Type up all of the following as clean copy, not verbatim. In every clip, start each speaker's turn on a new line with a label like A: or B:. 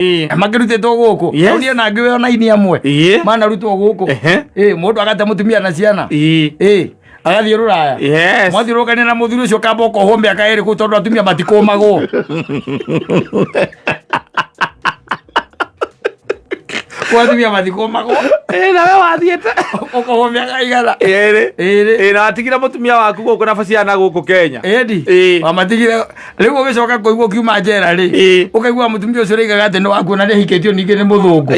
A: Makĩrutĩtwo gũkũ. Rĩu niĩ na ngĩwe ona ini amwe manarutwo gũkũ. Mũndũ agate mũtumia na ciana. Agathiĩ rũraya. Mwathiũrũrũkania na mũthuri ũcio kamba ũkohwo mĩaka 2 kũu tondũ atumia matikũmagwo. Kwa atumia matikũmagwo.
B: Ĩ, nawe wathiĩte
A: ũkohwo mĩaka igana
B: 2.
A: 2.
B: Ĩ, na watigire mũtumia waku gũkũ na ciana gũkũ Kenya.
A: Ĩndi. Wamatigire rĩu ũgĩcoka kũigua ũkiuma njera rĩ, ũkaigua mũtumia ũcio ũraigaga atĩ nĩ waku na nĩahikĩtio ningĩ nĩ mũthũngũ.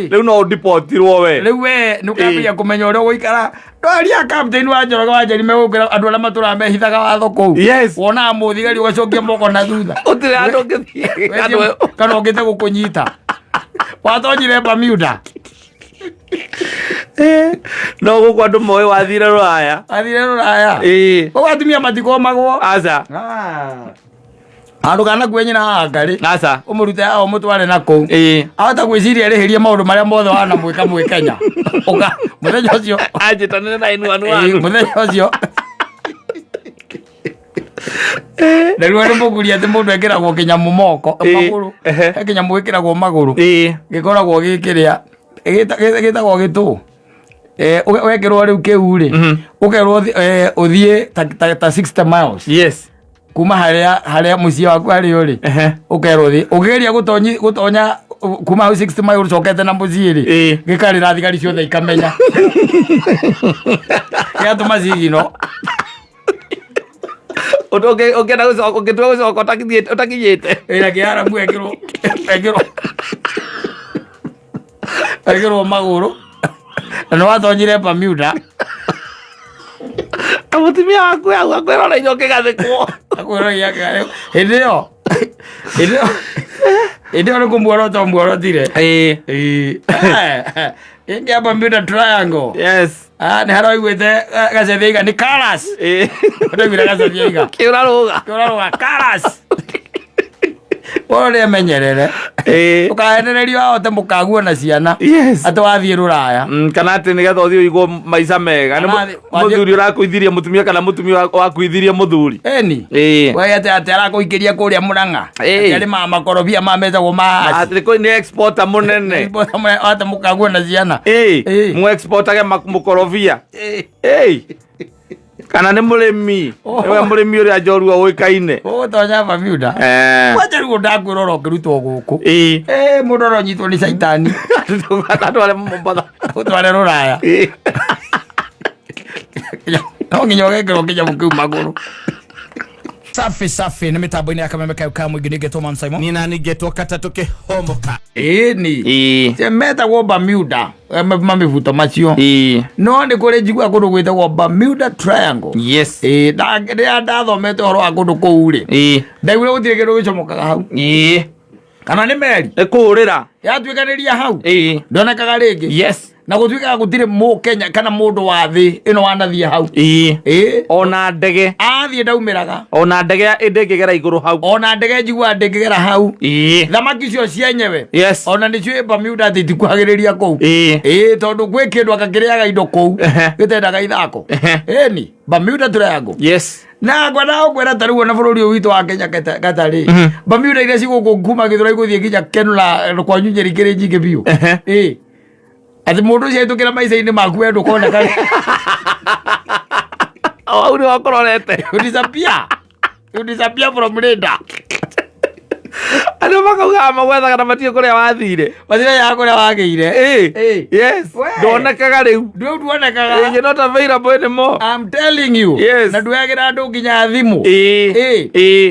B: Rĩu no ũdipotirwo we.
A: Rĩu we nĩ ũkambĩrĩria kũmenya ũrĩa ũgũikara. Ndwaria captain wa Njoroge wa Njeri megũkwĩra andũ arĩa matũraga mehithaga watho kũu. Wonaga mũthigari ũgacokia moko na thutha.
B: Gũtirĩ handũ ũngĩthiĩ.
A: Kana ũngĩte gũkũnyita. Watonyire Bermuda.
B: No gũkũ andũ moĩ wathire rũraya.
A: Wathire rũraya. Koguo atumia matikomagwo.
B: Aca.
A: Handũ kana kue nyina haha rĩ.
B: Aca.
A: Ũmũrute haha ũmũtware na kũu. Ahota gwĩciria arĩhĩrie maũndũ marĩa mothe wanamwĩka mwĩ Kenya. Ũka mũthenya ũcio.
B: Anjĩtanĩre na inu anu anu.
A: Mũthenya ũcio. Na rĩu nĩ mũguri atĩ mũndũ ekĩragwo kĩnyamũ moko magũrũ. He kĩnyamũ gĩkĩragwo magũrũ. Gĩkoragwo gĩkĩrĩa gĩtagwo gĩtũ. Wekĩrwo rĩu kĩu rĩ, ũkerwo ũthiĩ ta 60 miles. Kuma harĩa mũciĩ waku harĩ ũrĩ. Ũkerwo ũthiĩ. Ũkĩgeria gũtonya kuma hau 60 miles ũcokete na mũciĩ rĩ, gĩkarĩra thigari ciothe ikamenya. Gĩgatũma cigino.
B: Ũngĩenda gũcoka, ũngĩtua gũcoka ũtakinyĩte.
A: Ĩra kĩaramu ekĩrwo magũrũ. Na nĩ watonyire Bermuda.
B: Na mũtumia waku hau akwĩroreire ũkĩgathĩkwo.
A: Akwĩroreire akĩgathĩkwo. Hĩndĩ ĩyo, hĩndĩ ĩyo, hĩndĩ ĩyo nĩ kũmuorota muorotire. Ĩngĩ Bermuda Triangle. Nĩ haroiguĩte Gacathi aiga nĩ Karas. Ndaiguire Gacathi aiga.
B: Kĩũra rũga.
A: Kĩũra rũga Karas. Ũyũ nĩ emenyerere. Ũkahenererio ahote mũkaguo na ciana. Atĩ wathiĩ rũraya.
B: Kana atĩ nĩgetha ũthiĩ ũigwo maica mega. Nĩ
A: Kana wathiĩ
B: mũthuri ũrakuithirie mũtumia kana mũtumia wakuithirie mũthuri.
A: Eni. We atĩ arakũikĩria kũrĩa Mũrang'a. Atĩ arĩmaga makorobia ma metagwo ma haci.
B: Atĩ nĩ exporter mũnene.
A: Exporter mũnene, atĩ mũkaguo na ciana.
B: Mũ exportage mũkorobia. Kana nĩ mũrĩmi. Nĩwe mũrĩmi ũrĩa njorua ũĩkaine.
A: Ũgũtonya Bermuda. Kwanja rĩu ndakwĩrora ũkĩrutwo gũkũ. Mũndũ aronyitwo nĩ caitani.
B: Atware Mombatha.
A: Ũtware rũraya. No nginya ũgekĩrwo kĩnyamũ kĩu magũrũ. Safi safi nĩ mĩtambo-inĩ ya kameme kayo ka mũingĩ nĩngetwo Man Simon.
B: Nina ningetwo katatũ kĩhomoka.
A: Ĩni. Metagwo Bermuda mamĩbuto macio. No nĩ kũrĩ njiguaga kũndũ gwĩtagwo Bermuda Triangle. Rĩrĩa ndathomete ũhoro wa kũndũ kũu rĩ, ndaiguire gũtirĩ kĩndũ gĩcomokaga hau. Kana nĩ meri.
B: Nĩ kũũrĩra.
A: Yatuĩkanĩria hau. Ndonekaga rĩngĩ. Na gũtuĩkaga gũtirĩ mũkenya kana mũndũ wa thĩ ĩno wanathiĩ hau.
B: Ona ndege.
A: Athiĩ ndaumĩraga.
B: Ona ndege ndĩngĩgera igũrũ hau.
A: Ona ndege njiguaga ndĩngĩgera hau. Thamaki icio cienyewe. Ona nĩcio ĩ Bermuda atĩ itikuhagĩrĩria kũu. Tondũ gwĩ kĩndũ anga kĩrĩaga indo kũu. Gĩtendaga ithako. Ĩni, Bermuda Triangle. Na ngwenda gũkwĩra ta rĩu ona bũrũri ũyũ witũ wa Kenya gatarĩ. Bermuda iria cigũkũ kuma Gĩthũrai gũthiĩ nginya Kenura kwanyu Nyeri kĩrĩ nyingĩ biũ. Atĩ mũndũ ũcio ahĩtũkĩra maica-inĩ maku we ndũkoneka.
B: O hau nĩ wakororete.
A: You disappear. You disappear from radar.
B: Andũ makaugaga magwethaga na matiũĩ kũrĩa wathire.
A: Matimenyaga kũrĩa wagĩire. We.
B: Ndwonekaga rĩu.
A: Rĩu nduonekaga.
B: You're not available anymore.
A: I'm telling you. Na nduoyagĩra andũ nginya thimũ.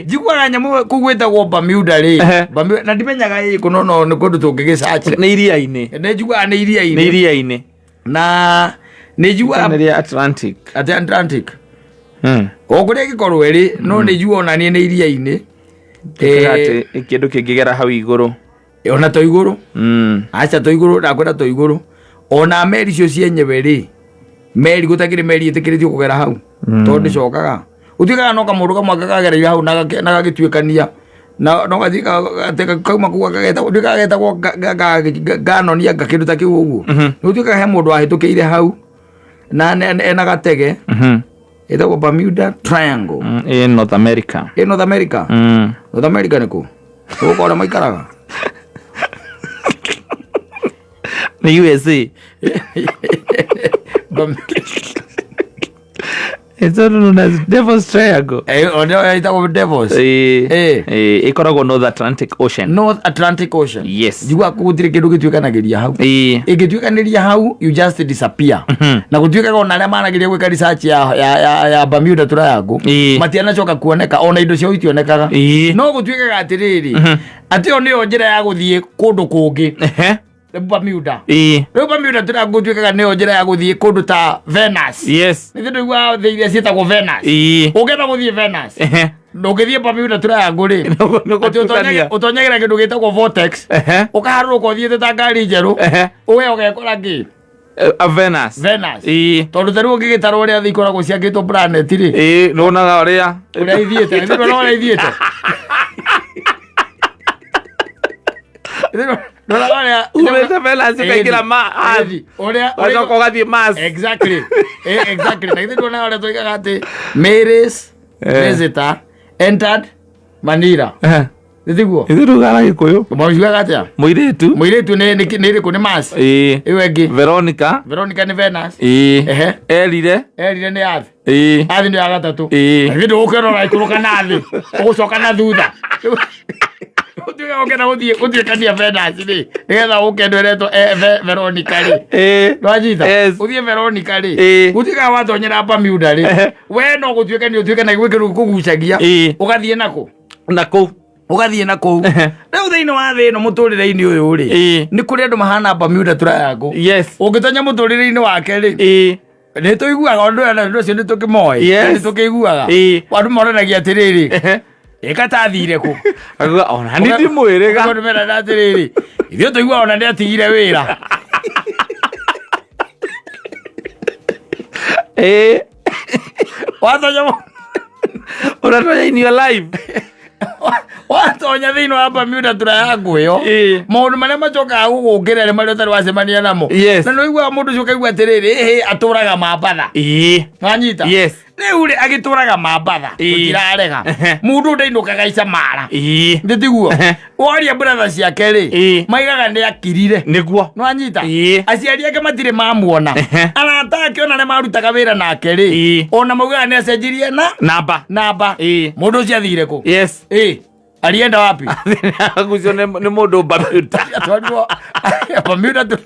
A: Njiguaga nyamũ kũu gwĩtagwo Bermuda rĩ. Bermuda, na ndimenyaga ĩ kũ, no nĩ kũndũ tũngĩgĩcaci.
B: Nĩ iria-inĩ.
A: Nĩ njiguaga nĩ iria-inĩ.
B: Nĩ iria-inĩ.
A: Na nĩ njiguaga
B: Nĩ rĩa Atlantic.
A: Atĩ Atlantic. O kũrĩa ĩngĩkorwo ĩrĩ, no nĩ njiguaga ona niĩ nĩ iria-inĩ.
B: Njĩkaga atĩ kĩndũ kĩngĩgera hau igũrũ.
A: Ona to igũrũ. Aca to igũrũ, ndakwĩra to igũrũ. Ona meri icio cienyewe rĩ, meri gũtakĩrĩ meri ĩtĩkĩrĩtio kũgera hau. Tondũ ndĩcokaga. Gũtuĩkaga no kamũndũ kamwe kagereire hau na gagĩtuĩkania. Na no gathiĩ kauma kũu gagetagwo, nduĩkaga getagwo nganoni anga kĩndũ ta kĩu ũguo. Nĩ gũtuĩkaga he mũndũ wahĩtũkĩire hau na ena gatege. Ĩtagwo Bermuda Triangle.
B: Ĩ North America.
A: Ĩ North America. North America nĩ kũ? Gũkũ arĩa maikaraga.
B: Nĩ USA. It's also known as Devil's Triangle.
A: Ĩtagwo Devils.
B: Ĩĩ.
A: Eh.
B: Ĩĩ, ĩkoragwo North Atlantic Ocean.
A: North Atlantic Ocean.
B: Yes.
A: Njiguaga kũu gũtirĩ kĩndũ gĩtuĩkanagĩria hau.
B: Ĩĩ.
A: Ĩngĩtuĩkanĩria hau you just disappear. Na gũtuĩkaga ona arĩa manageria gwĩka research ya Bermuda Triangle
B: Ĩĩ.
A: matianacoka kuoneka, ona indo ciao itionekaga.
B: Ĩĩ.
A: No gũtuĩkaga atĩrĩrĩ, atĩ ĩyo nĩyo njĩra ya gũthiĩ kũndũ kũngĩ.
B: Ehe.
A: Bermuda.
B: Ĩĩ.
A: Rĩu Bermuda Triangle gũtuĩkaga nĩyo njĩra ya gũthiĩ kũndũ ta Venus.
B: Yes.
A: Nĩ ndũiguaga thĩ iria ciĩtagwo Venus.
B: Ĩĩ.
A: Ũngĩenda gũthiĩ Venus,
B: Ehe.
A: ndũngĩthiĩ Bermuda Triangle rĩ,
B: Nĩ
A: atĩ
B: gũtukania.
A: ũtonyagĩra kĩndũ gĩtagwo vortex,
B: Ehe.
A: ũkaharũrũka ũthiĩte ta ngari njerũ,
B: Ehe.
A: ũwe ũgekora kĩ?
B: A Venus.
A: Venus.
B: Ĩĩ.
A: Tondũ ta rĩu ũngĩgĩtara ũrĩa thĩ ikoragwo ciakĩtwo planet rĩ,
B: Ĩĩ, nĩwonaga ũrĩa.
A: Ũrĩa ithiĩte, ithuĩ ndũrona ũrĩa ithiĩte. Ithuĩ ndũrona ũrĩa
B: Umĩte Venus ũkaingĩra Earth.
A: Ĩĩ, ũrĩa
B: Ũgacoka ũgathiĩ Mars.
A: Exactly. Exactly. Na githĩ ndũrona ũrĩa tũigaga atĩ Mary's
B: Eh.
A: visitor entered Manila.
B: Ehe.
A: Nĩ tiguo?
B: Ithuĩ tugaga na Gĩkũyũ.
A: Maciugaga atĩa?
B: Mũirĩtu.
A: Mũirĩtu nĩ ĩrĩkũ? Nĩ Mars.
B: Ĩĩ.
A: Ĩyo ĩngĩ.
B: Veronica.
A: Veronica nĩ Venus.
B: Ĩĩ.
A: Ehe.
B: Erire.
A: Erire nĩ Earth.
B: Ĩĩ.
A: Earth nĩ ya gatatũ.
B: Ĩĩ.
A: Na githĩ ndũgũkĩona ũraikũrũka na thĩ. Ũgũcoka na thutha. Ũtuĩke ũkĩenda gũthiĩ gũtuĩkania Venus rĩ, nĩgetha ũke ndweretwo Veronica rĩ.
B: Ĩĩ.
A: Ndwanyita?
B: Yes.
A: Ũthiĩ Veronica rĩ.
B: Ĩĩ.
A: Gũtuĩkaga watonyera Bermuda rĩ.
B: Ehe.
A: We no gũtuĩkania ũtuĩkanagia gwĩ kĩndũ gĩkũgucagia.
B: Ĩĩ.
A: Ũgathiĩ nakũ?
B: Na kũu.
A: Ũgathiĩ na kũu.
B: Ehe.
A: Rĩu thĩinĩ wa thĩ ĩno mũtũrĩre-inĩ ũyũ rĩ,
B: Ĩĩ.
A: nĩ kũrĩ andũ mahana Bermuda Triangle.
B: Yes.
A: Ũngĩtonya mũtũrĩre-inĩ wake rĩ,
B: Ĩĩ.
A: nĩ tũiguaga ũndũ ũyũ na ũndũ ũcio nĩ tũkĩmoĩ.
B: Yes.
A: Nĩ tũkĩiguaga.
B: Ĩĩ.
A: Andũ monanagia atĩrĩrĩ,
B: Ehe.
A: ĩka ta athire kũ.
B: Akauga, ona nĩ ndimwĩrĩga.
A: Ũguo nĩmerana atĩrĩrĩ, ithuĩ tũiguaga ona nĩ atigire wĩra.
B: Ĩĩ.
A: Watonya
B: Ũratonya in your life.
A: Watonya thĩinĩ wa Bermuda Triangle ĩyo,
B: Ĩĩ.
A: maũndũ marĩa macokaga gũgũkĩra nĩ marĩa ũtarĩ wacemania namo.
B: Yes.
A: Na nĩũiguaga mũndũ ũcio ũkaigua atĩrĩrĩ, ĩhĩ atũraga mambatha.
B: Ĩĩ.
A: Wanyita?
B: Yes.
A: Rĩu rĩ agĩtũraga mambatha,
B: Ĩĩ.
A: tũtirarega.
B: Ehe.
A: Mũndũ ndainũkaga icamara.
B: Ĩĩ.
A: Nĩ tiguo?
B: Ehe.
A: Woria brother ciake rĩ,
B: Ĩĩ.
A: maigaga nĩ akirire.
B: Nĩguo.
A: Nĩwanyita?
B: Ĩĩ.
A: Aciari ake matirĩ mamuona.
B: Ehe.
A: Arata ake ona arĩa marutaga wĩra nake rĩ,
B: Ĩĩ.
A: ona maugaga nĩ acenjirie na
B: Namba.
A: namba.
B: Ĩĩ.
A: Mũndũ ũcio athire kũ?
B: Yes.
A: Ĩĩ. Alienda wapi?
B: Agucio nĩ mũndũ Bermuda.
A: Atwarirwo Bermuda tu.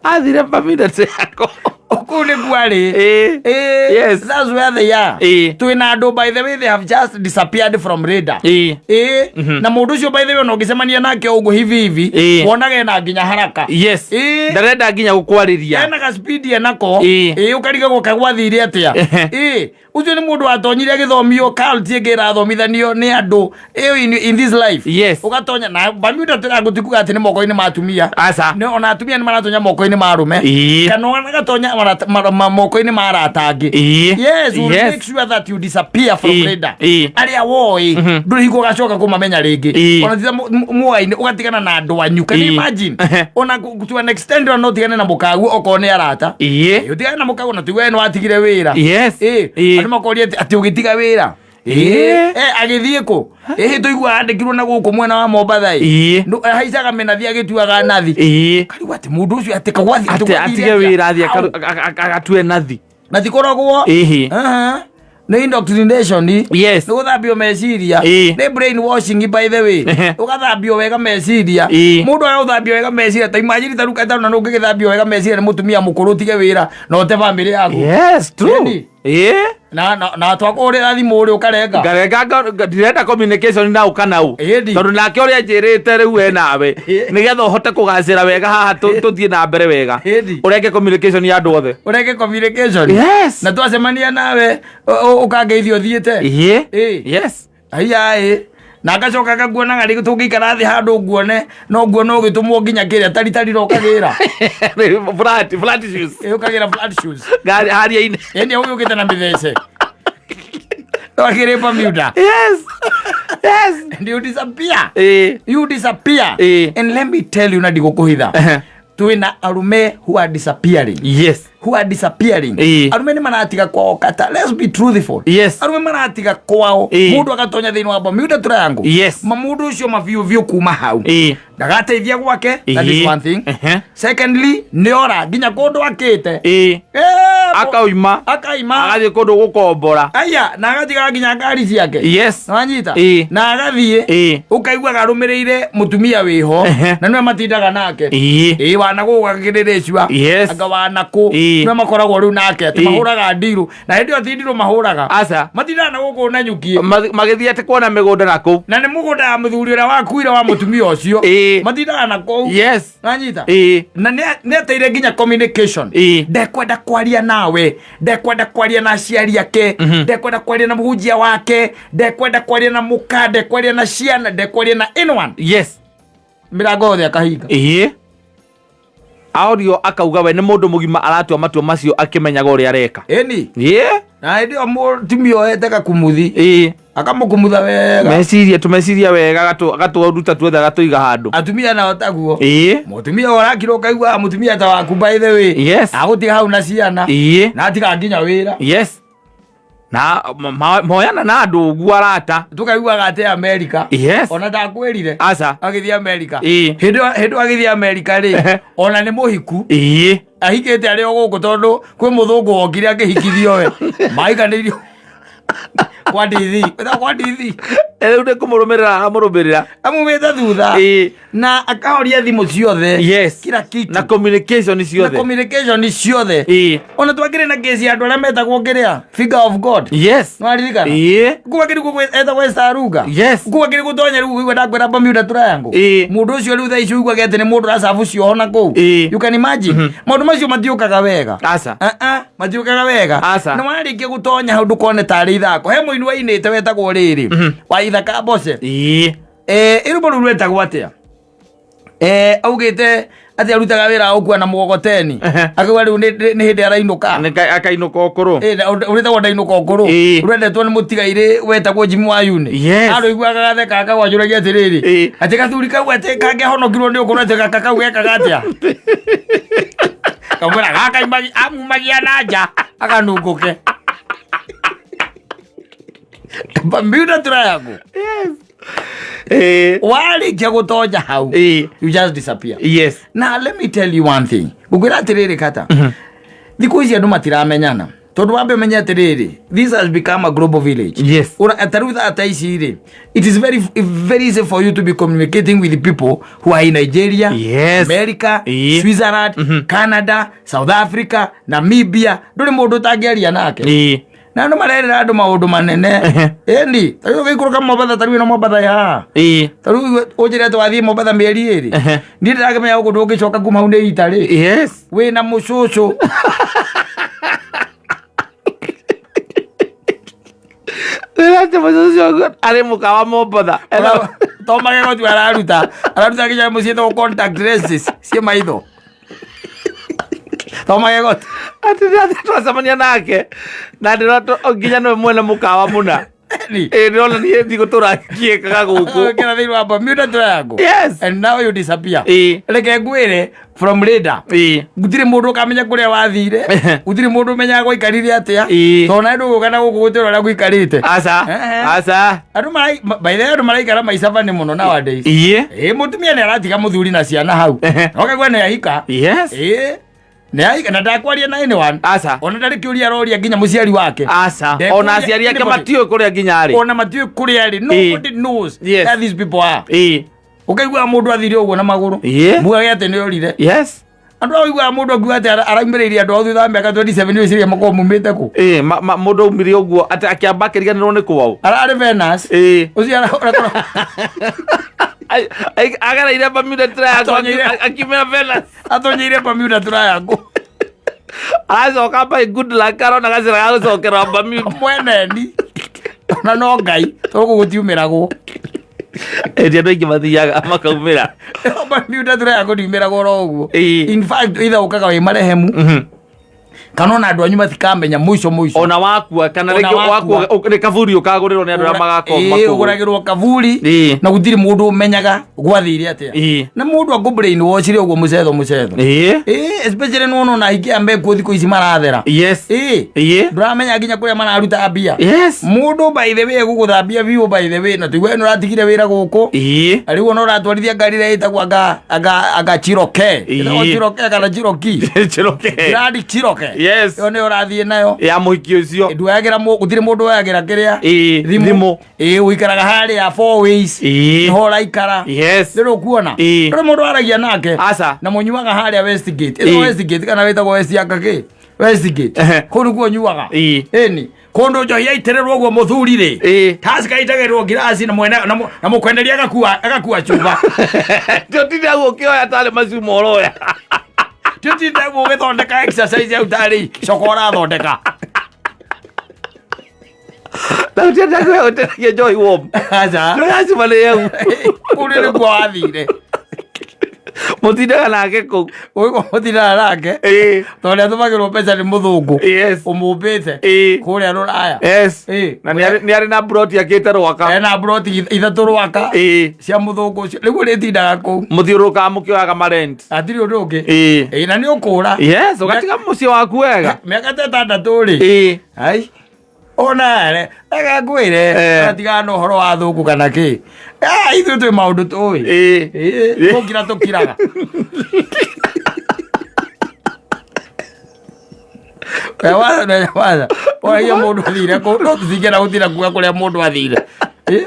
B: Athire Bermuda Triangle.
A: Kũu nĩkuo arĩ.
B: Ĩĩ.
A: Ĩĩ.
B: Yes.
A: That's where they are.
B: Ĩĩ.
A: Twĩna andũ, by the way, they have just disappeared from radar.
B: Ĩĩ.
A: Ĩĩ. Na mũndũ ũcio, by the way, ona ũngĩcemania nake ũguo hivi hivi,
B: Ĩĩ.
A: wonaga ena nginya haraka.
B: Yes.
A: Ĩĩ.
B: Ndarenda nginya gũkwarĩria.
A: Ena ga speed enako.
B: Ĩĩ.
A: Ĩĩ, ũkarigagwo kagwathire atĩa.
B: Ehe.
A: Ĩĩ, ũcio nĩ mũndũ watonyire agĩthomio cult ĩngĩ ĩrathomithanio nĩ andũ ĩyo in this life.
B: Yes.
A: Ũgatonya na Bermuda Triangle, ti kuga atĩ nĩ moko-inĩ ma atumia.
B: Aca.
A: Nĩ ona atumia nĩ maratonya moko-inĩ ma arũme.
B: Ĩĩ.
A: Kana agatonya moko-inĩ ma arata angĩ.
B: Ĩĩ.
A: Yes, we'll
B: Yes.
A: make sure that you disappear from
B: Ĩĩ.
A: radar.
B: Ĩĩ.
A: Arĩa woĩ ndũrĩ hingo ũgacoka kũmamenya rĩngĩ.
B: Ĩĩ.
A: Ona tita muoainĩ ũgatigana na andũ anyu. Can you
B: Ĩĩ.
A: imagine?
B: Ehe.
A: Ona to an extent ona no ũtigane na mũkaguo okorwo nĩ arata.
B: Ĩĩ.
A: Ĩĩ, ũtigane na mũkaguo na tuge nĩ watigire wĩra.
B: Yes.
A: Ĩĩ.
B: Ĩĩ.
A: Andũ makoria atĩ ũgĩtiga wĩra.
B: Ĩĩ.
A: Agĩthiĩ kũ? Ĩhĩ, tũigua andĩkirwo na gũkũ mwena wa Mombatha ĩ.
B: Ĩĩ.
A: Ahaicaga mĩnathi agĩtuaga nathi.
B: Ĩĩ.
A: Karigwo atĩ mũndũ ũcio atĩ kagwathi
B: Atĩ atige wĩra athiĩ agatue nathi.
A: Na tikoragwo.
B: Ĩhĩ.
A: Aha. Nĩ indoctrination.
B: Yes.
A: Nĩ gũthambio meciria.
B: Ĩĩ.
A: Nĩ brain washing, by the way.
B: Ehe.
A: Ũgathambio wega meciria.
B: Ĩĩ.
A: Mũndũ agũthambio wega meciria, ta imagine ta rĩu na ũngĩgĩthambio wega meciria nĩ mũtumia mũkũrũ, ũtige wĩra na ũte bamĩrĩ yaku.
B: Yes, true.
A: Ĩni.
B: Ĩĩ.
A: Na twakũhũrĩra thimũ rĩ, ũkarenga.
B: Ngarega ndirenda communication na ũkanau.
A: Ĩni.
B: Tondũ nake ũrĩa njĩrĩte rĩu we nawe nĩgetha ũhote kũgacĩra wega haha tũthiĩ na mbere wega.
A: Ĩni.
B: Ũrenge communication ya andũ othe.
A: Ũrenge communication.
B: Yes.
A: Na twacemania nawe ũkangeithia ũthiĩte.
B: Ĩĩ.
A: Ĩĩ.
B: Yes.
A: Aiya ĩ, na ngacoka ngakuonaga rĩngĩ tũngĩikara thĩ handũ nguone no nguone ũgĩtũmwo nginya kĩrĩa taritarira ũkagĩra.
B: Flat shoes.
A: Ĩ, ũkagĩra flat shoes.
B: Ngari haria-inĩ.
A: Ĩni ũgĩũkĩte na mĩthece akĩrĩ Bermuda.
B: Yes.
A: And you disappear.
B: Ĩĩ.
A: You disappear.
B: Ĩĩ.
A: And let me tell you, na ndigũkũhitha,
B: Ehe.
A: twĩna arume who are disappearing.
B: Yes.
A: who are disappearing. Arume nĩ maratiga kwao kata, let's be truthful. Arume maratiga kwao. Mũndũ agatonya thĩinĩ wa Bermuda Triangle. Ma mũndũ ũcio mabiũ biũ kuma hau ndagateithia gwake, that is one thing. Secondly, nĩ ora nginya kũndũ akĩte.
B: Akauma.
A: Akaima.
B: Agathiĩ kũndũ gũkombora.
A: Aya, na agatiga nginya ngari ciake. Nĩwanyita? Na agathiĩ. Ũkaigua arũmĩrĩire mũtumia wĩho. Na nĩwe matindaga nake. Ĩĩ, wanagũ gakĩrĩrĩcua. Anga wanakũ. Nĩwe makoragwo rĩu nake atĩ mahũraga ndirũ, na hĩndĩ ĩyo ti ndirũ mahũraga.
B: Aca.
A: Matindaga na gũkũ na nyuki.
B: Magĩthiĩ atĩ kuona mĩgũnda na kũu.
A: Na nĩ mũgũnda ya mũthuri ũrĩa wakuire wa mũtumia ũcio. Matindaga na kũu. Nanyita? Na nĩ ateire nginya communication. Ndekwenda kwaria nawe, ndekwenda kwaria na aciari ake, ndekwenda kwaria na mũhunjia wake, ndekwenda kwaria na mũka, ndekwaria na ciana, ndekwaria na anyone. Mĩrango yothe akahinga.
B: Aorio akauga we nĩ mũndũ mũgima, aratua matua macio akĩmenyaga ũrĩa areka.
A: Ĩni. Na hĩndĩ ĩyo mũtumia ohete gakumuthi, akamũkumutha wega.
B: Meciria tũmeciria wega, agatũruta tuothe, agatũiga handũ.
A: Atumia nao taguo. Mũtumia ũrakira ũkaigua mũtumia ta waku, by the way, agũtiga hau na ciana, na atiga nginya wĩra.
B: Yes, na moyana na andũ ũguo arata.
A: Tũkaiguaga atĩ America. Ona ndakwĩrire,
B: Aca.
A: Agĩthiĩ America, hĩndĩ ĩyo agĩthiĩ America rĩ, ona nĩ mũhiku. Ahikĩte arĩ o gũkũ, tondũ kwĩ mũthũngũ wokire akĩhikithio, we maiganĩirio kwa ndithi, wĩtagwo kwa ndithi.
B: Rĩu nĩ kũmũrũmĩrĩra aramũrũmĩrĩra.
A: Amumĩte thutha. Na akahoria thimũ ciothe. Kila kitu.
B: Na communication
A: na
B: ciothe.
A: Communication ciothe. Ona twakĩrĩ na kesi ya andũ arĩa metagwo kĩrĩa, figure of God. Nĩwaririkana? Kuga kĩrĩ kuo etagwo Esther Aruga. Kuga kĩrĩ gũtonya rĩu ũigua ndakwĩra Bermuda Triangle. Mũndũ ũcio rĩu thaa ici ũiguaga atĩ nĩ mũndũ ũracabu cioho na kũu. You can imagine, maũndũ macio matiũkaga wega.
B: Aca.
A: Ah, ah, matiũkaga wega.
B: Aca.
A: Na warĩkia gũtonya hau, ndũkone tarĩ ithako. He mũini wainĩte wetagwo rĩrĩ wa Ithaka Mboce. Ĩrũmbo rũu rwetagwo atĩa? Augĩte atĩ arutaga wĩra wa gũkua na mũgogoteni. Akauga rĩu nĩ hĩndĩ arainũka.
B: Akainũka ũkũrũ.
A: Na ũrĩtagwo ndainũka ũkũrũ. Rwendetwo nĩ mũtigairĩ wetagwo Jimmy wa Yuni. Arũiguaga gatheka, akagwajũragia atĩrĩrĩ, atĩ gathuri kau atĩ kangĩahonokirwo nĩ ũkũrũ, atĩ gaka kau gekaga atĩa? Kamwĩra gaka amumagia na nja akanungũke. Bermuda Triangle. Warĩkia gũtonya hau, you just disappear. Now let me tell you one thing, ngũkwĩra atĩrĩrĩ, kata thikũ ici andũ matiramenyana, tondũ wambe ũmenye atĩrĩrĩ, this has become a global village. Ta rĩu thaa ta ici rĩ, it is very very easy for you to be communicating with people who are in Nigeria, America, Switzerland, Canada, South Africa, Namibia. Ndũrĩ mũndũ ũtangĩaria nake. Na andũ marerĩra andũ maũndũ manene. Ĩni ta rĩu ũgĩikũrũka Mombatha, ta rĩu ĩno Mombatha ya ta rĩu ũnjĩre atĩ wathiĩ Mombatha mĩeri 2, niĩ ndĩrakĩmenya gũkũ ndũngĩcoka kuma hau nĩ itarĩ. Wĩna mũcũcũ.
B: Rĩrĩa mũcũcũ arĩ mũkawa Mombatha.
A: To magego tu araruta, araruta nginya mũciĩ to contact lenses ciĩ maitho, to magego tu.
B: Atĩ rĩrĩa twacemania nake na ndĩrona nginya nĩwe mwene mũkawa mũna.
A: Ĩni.
B: Ĩ, ndĩrona niĩ ndigũtũra ngĩkaga gũkũ.
A: Kĩra thĩinĩ wa Bermuda Triangle. And now you disappear. Reke ngwĩre, from radar, gũtirĩ mũndũ ũkamenya kũrĩa wathire, gũtirĩ mũndũ ũmenyaga gwaikarire atĩa. Tondũ nawe ndũgũka na gũkũ gũtirĩ ũrĩa gũikarĩte.
B: Aca. Aca.
A: Andũ by the way, andũ maraikara maica bani mũno nowadays. Ĩ, mũtumia nĩ aratiga mũthuri na ciana hau. Ũkaigua nĩ ahika. Ĩ, nĩ ahika na ndakwaria na anyone.
B: Aca.
A: Ona ndarĩ kĩũria aroria nginya mũciari wake.
B: Aca.
A: Ndekũria
B: Ona aciari ake
A: anybody.
B: matiũĩ kũrĩa nginya arĩ.
A: Ona matiũĩ kũrĩa arĩ. Nobody knows where these people are. Ũkaigua mũndũ athire ũguo na magũrũ. Mugage atĩ nĩ orire. Andũ ao iguaga mũndũ akiuga atĩ araumĩrĩirie andũ ao thutha wa mĩaka 27 ũciria makorwo mumĩte kũ.
B: Ĩ, mũndũ aumire ũguo atĩ akĩamba akĩriganĩrwo nĩ kwao.
A: Ararĩ Venus. Ũcio
B: Agereire Bermuda Triangle. Akiumĩra Venus.
A: Atonyeire Bermuda Triangle.
B: Aracoka by good luck arona gacĩra ga gũcokera Bermuda.
A: Mweneni ona no Ngai, tondũ gũkũ gũtiumĩragwo.
B: Ĩndĩ andũ aingĩ mathiaga makaumĩra.
A: Bermuda Triangle ndiumĩragwo oro ũguo. In fact, either ũkaga wĩ marehemu. Kana ona andũ anyu matikamenya mũico mũico.
B: Ona wakua kana
A: Ona
B: rĩngĩ
A: wakua.
B: wakua nĩ kaburi ũkagũrĩrwo nĩ andũ arĩa magakorwo
A: Ĩĩ,
B: makũgũrĩte.
A: ũgũragĩrwo kaburi
B: Ĩĩ.
A: na gũtirĩ mũndũ ũmenyaga gwathire atĩa.
B: Ĩĩ.
A: Na mũndũ akũ brainwash ũguo mũcetho mũcetho.
B: Ĩĩ.
A: Ĩĩ, especially nĩwona ona aingĩ a mekuo thikũ ici marathera.
B: Yes.
A: Ĩĩ.
B: Ĩĩ.
A: Ndũramenya nginya kũrĩa mararuta mbia.
B: Yes.
A: Mũndũ by the way egũgũthambia biũ by the way na tũigue nĩ ũratigire wĩra gũkũ.
B: Ĩĩ.
A: Rĩu ona ũratwarithia ngari ĩrĩa ĩtagwo anga Cherokee. Ĩtagwo
B: Ĩĩ.
A: Cherokee kana Cherokee.
B: Cherokee.
A: Grand Cherokee.
B: Yes.
A: Ĩyo nĩyo ũrathiĩ nayo.
B: Ya mũhiki ũcio.
A: Nduoyagĩra gũtirĩ mũndũ woyagĩra kĩrĩa.
B: Ĩĩ. Thimũ.
A: Ĩĩ, ũikaraga harĩa four ways.
B: Ĩĩ.
A: Nĩho ũraikara.
B: Yes.
A: Rĩrĩ ũkuona.
B: Ĩĩ.
A: Ndũrĩ mũndũ waragia nake.
B: Aca.
A: Na mũnyuaga harĩa Westgate. Ĩtagwo
B: Ĩĩ.
A: Westgate kana wĩtagwo West anga kĩ? Westgate.
B: Ehe.
A: Kũu nĩkuo nyuaga.
B: Ĩĩ.
A: Ĩni. Kũndũ njohi yaitĩrĩrwo ũguo mũthuri rĩ.
B: Ĩĩ.
A: Taska itagĩrwo ngiraci na mwene na mũkwenderia agakua cuba.
B: Tũtinde hau ũkĩoya tarĩ macuma ũroya.
A: Tũtinde ũgĩthondeka exercise hau tarĩ coka ũrathondeka.
B: Na ũtinde hau ũteragia njohi warm.
A: Aca.
B: Ndũracuma nĩ hau.
A: Kũu nĩkuo wathire.
B: Mũtindaga nake kũu.
A: Ũgĩkorwo mũtindaga nake.
B: Ĩĩ.
A: Tondũ nĩatũmagĩrwo mbeca nĩ mũthũngũ.
B: Yes.
A: Ũmũmbĩte.
B: Ĩĩ.
A: Kũrĩa rũraya.
B: Yes.
A: Ĩĩ.
B: Na nĩ arĩ na broti akĩte rwaka.
A: Ena broti ithatũ rwaka.
B: Ĩĩ.
A: Cia mũthũngũ ũcio. Rĩu ũrĩtindaga kũu.
B: Mũthiũrũrũkaga mũkĩoyaga marent.
A: Hatirĩ ũndũ ũngĩ.
B: Ĩĩ.
A: Ĩĩ, na nĩ ũkũra.
B: Yes, ũgatiga mũciĩ waku wega.
A: Mĩaka ta ĩtandatũ rĩ.
B: Ĩĩ.
A: Ai. Ona re, reke ngwĩre,
B: Eh.
A: tigana na ũhoro wa thũngũ kana kĩ. Ah, ithuĩ twĩ maũndũ tũĩ.
B: Ĩĩ.
A: Ĩĩ, gũkira tũkiraga. We watha, we watha. Oragia mũndũ athire kũ, no tũtingĩenda gũtinda kuga kũrĩa mũndũ athire. Ĩ,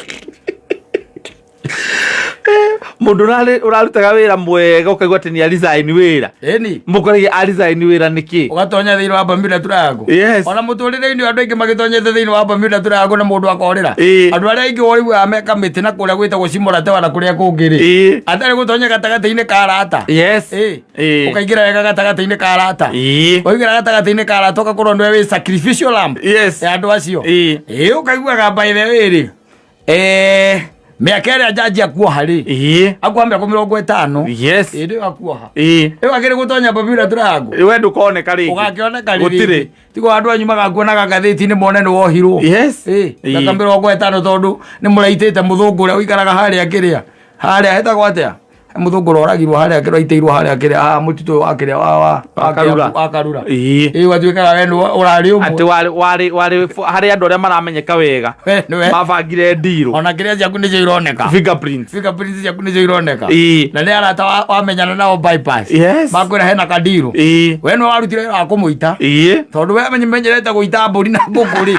B: Mũndũ ũrarutaga wĩra mwega ũkaigua atĩ nĩ aresign wĩra.
A: Ĩni.
B: Mũkoragia aresign wĩra nĩkĩ?
A: Ũgatonya thĩinĩ wa Bermuda Triangle.
B: Yes.
A: Ona mũtũrĩre-inĩ andũ aingĩ magĩtonyete thĩinĩ wa Bermuda Triangle na mũndũ akorĩra.
B: Ĩĩ.
A: Andũ arĩa aingĩ ũiguaga me kamĩtĩ na kũrĩa gwĩtagwo Cimoratewa na kũrĩa kũngĩ rĩ.
B: Ĩĩ.
A: Atarĩ gũtonya gatagatĩ-inĩ ka arata.
B: Yes.
A: Ĩĩ.
B: Ĩĩ.
A: Ũkaingĩra wega gatagatĩ-inĩ ka arata.
B: Ĩĩ.
A: Waingĩra gatagatĩ-inĩ ka arata ũgakorwo nĩwe wĩ sacrificial lamb.
B: Yes.
A: Ya andũ acio.
B: Ĩĩ.
A: Ĩĩ ũkaiguaga by the way rĩ. Mĩaka ĩrĩa njanjia kuoha rĩ.
B: Ĩĩ.
A: Akuoha mĩaka 50.
B: Yes.
A: Ĩĩ nĩyo akuoha.
B: Ĩĩ.
A: Rĩu akĩrĩ gũtonya Bermuda Triangle.
B: We ndũkoneka rĩngĩ.
A: Ũgakĩoneka rĩ
B: Gũtirĩ.
A: rĩngĩ. Tigo andũ anyu magakuonaga ngathĩti-inĩ mone nĩ wohirwo.
B: Yes.
A: Ĩĩ,
B: Ĩĩ.
A: mĩaka 50 tondũ nĩ mũraitĩte mũthũngũ ũrĩa ũikaraga harĩa kĩrĩa. Harĩa hetagwo atĩa? Mũthũngũ ũrĩa oragirwo harĩa kĩrĩa aitĩirwo harĩa kĩrĩa haha mũtitũ ũyũ wa kĩrĩa wa
B: Wa Karura.
A: wa Karura.
B: Ĩĩ.
A: Ĩĩ gwatuĩkaga we nĩwe ũrarĩ ũmwe.
B: Atĩ warĩ harĩ andũ arĩa maramenyeka wega.
A: We nĩwe.
B: Mabangire ndirũ.
A: Ona kĩrĩa ciaku nĩcio ironeka.
B: Fingerprints.
A: Fingerprints ciaku nĩcio ironeka.
B: Ĩĩ.
A: Na nĩ arata wamenyana nao bypass.
B: Yes.
A: Makwĩra hena kandirũ.
B: Ĩĩ.
A: We nĩwe warutire wĩra wa kũmũita.
B: Ĩĩ.
A: Tondũ we menyerete gũita mbũri na ngũkũ rĩ.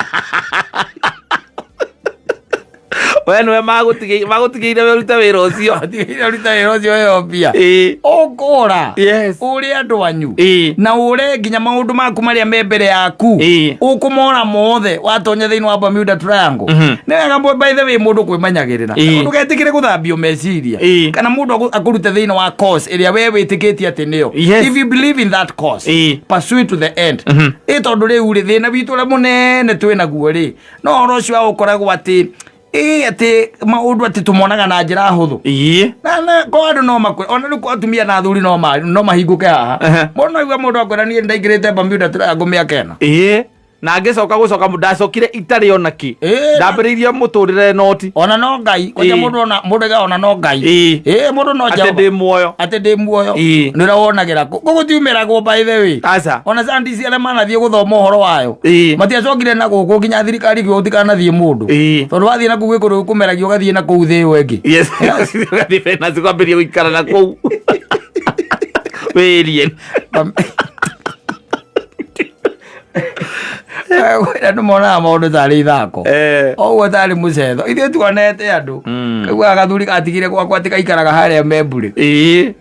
B: We nĩwe magũtigĩire we ũrute wĩra ũcio.
A: Tigĩrĩra ũrute wĩra ũcio weo mbia.
B: Ĩĩ.
A: Ũkũra.
B: Yes.
A: Ũrĩ andũ anyu.
B: Ĩĩ.
A: Na ũre nginya maũndũ maku marĩa me mbere yaku.
B: Ĩĩ.
A: Ũkũmora mothe watonya thĩinĩ wa Bermuda Triangle. Nĩ wega by the way mũndũ kwĩmenyagĩrĩra.
B: Ĩĩ.
A: Ndũgetĩkĩre gũthambio meciria.
B: Ĩĩ.
A: Kana mũndũ akũrute thĩinĩ wa course ĩrĩa we wĩtĩkĩtie atĩ nĩyo.
B: Yes.
A: If you believe in that course,
B: Ĩĩ.
A: pursue it to the end. Ĩ tondũ rĩu rĩ thĩna witũ ũrĩa mũnene twĩ naguo rĩ no ũhoro ũcio wa gũkoragwo atĩ ĩ atĩ maũndũ atĩ tũmonaga na njĩra hũthũ.
B: Ĩĩ.
A: Na kwa andũ no makwe ona rĩu kwa atumia na athuri no mahingũke haha.
B: Ehe.
A: Mũndũ no aigua mũndũ akwĩra niĩ ndaingĩrĩte Bermuda Triangle mĩaka ĩna.
B: Ĩĩ. Na ngĩcoka gũcoka ndacokire itarĩ ona kĩ.
A: Ĩĩ.
B: Ndambĩrĩirie mũtũrĩre noti.
A: Ona no Ngai kwanja
B: Ĩĩ.
A: mũndũ ona mũndũ aigaga ona no Ngai.
B: Ĩĩ.
A: Ĩĩ mũndũ no
B: Atĩ
A: Jehova.
B: ndĩ muoyo.
A: Atĩ ndĩ muoyo.
B: Ĩĩ.
A: Nĩ ũrĩa wonagĩra kũ. Gũgũtiumĩragwo by the way.
B: Aca.
A: Ona scientists arĩa manathiĩ gũthoma ũhoro wayo.
B: Ĩĩ.
A: Matiacokire na gũkũ nginya thirikari ĩkiuga gũtikanathiĩ mũndũ.
B: Ĩĩ.
A: Tondũ wathiĩ na kũu gwĩ kũndũ kũmeragio ũgathiĩ na kũu thĩ ĩyo ĩngĩ.
B: Yes. Ũgathiĩ Venus kwambĩrĩria gũikara na kũu. Wĩ alien.
A: Andũ monaga maũndũ tarĩ ithako.
B: Eh.
A: Ũguo tarĩ mũcetho. Ithuĩ tuonete andũ. Kaiguaga gathuri gatigire gwakwa atĩ gaikaraga harĩa Membure.
B: Ĩĩ.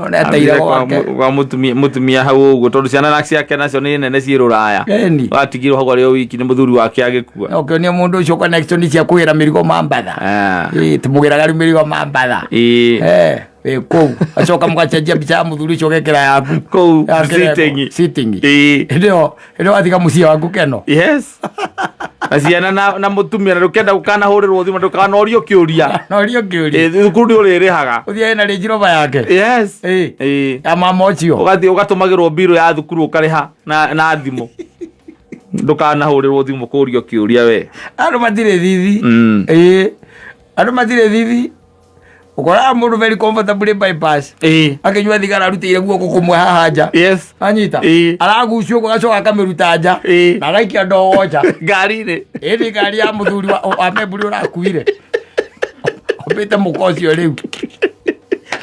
A: Ona ateire gwake.
B: Kwa mũtumia hau ũguo tondũ ciana ciake nacio nĩ nene ciĩ rũraya.
A: Ĩni.
B: Watigirwo hau arĩ o wiki nĩ mũthuri wake agĩkua.
A: Ũkĩonia mũndũ ũcio connection cia kũgĩra mĩrigo Mambatha.
B: Ah.
A: Ĩĩ tũmũgĩraga rĩu mĩrigo Mambatha.
B: Ĩĩ.
A: Eh. Wĩ kũu acoka mũgacenjia mbica ya mũthuri ũcio ũgekĩra yaku.
B: Kũu
A: Ya kĩreko.
B: sitting.
A: Sitting.
B: Ĩĩ.
A: Hĩndĩ ĩyo watiga mũciĩ waku keno.
B: Yes, na ciana na mũtumia, na ndũkenda gũkanahũrĩrwo thimũ, ndũkanorio kĩũria.
A: No rio kĩũria.
B: Ĩ, thukuru nĩ ũrĩrĩhaga.
A: Ũthiĩ na Range Rover yake.
B: Yes.
A: Ĩ.
B: Ĩ.
A: Ya mama ũcio.
B: Ũgathiĩ ũgatũmagĩrwo mbirũ ya thukuru, ũkarĩha na thimũ, ndũkanahũrĩrwo thimũ kũrio kĩũria we.
A: Andũ matirĩ thithi. Ĩ, andũ matirĩ thithi. Ũkoraga mũndũ very comfortably bypass akĩnyua thigara, arutĩire guoko kũmwe haha nja. Anyita. Aragucio ũguo, agacoka akamĩruta nja. Na agaikia ndogo nja.
B: Ngari-inĩ.
A: Ĩndĩ ngari ya mũthuri wa memburi ũrakuire ombĩte mũka ũcio rĩu,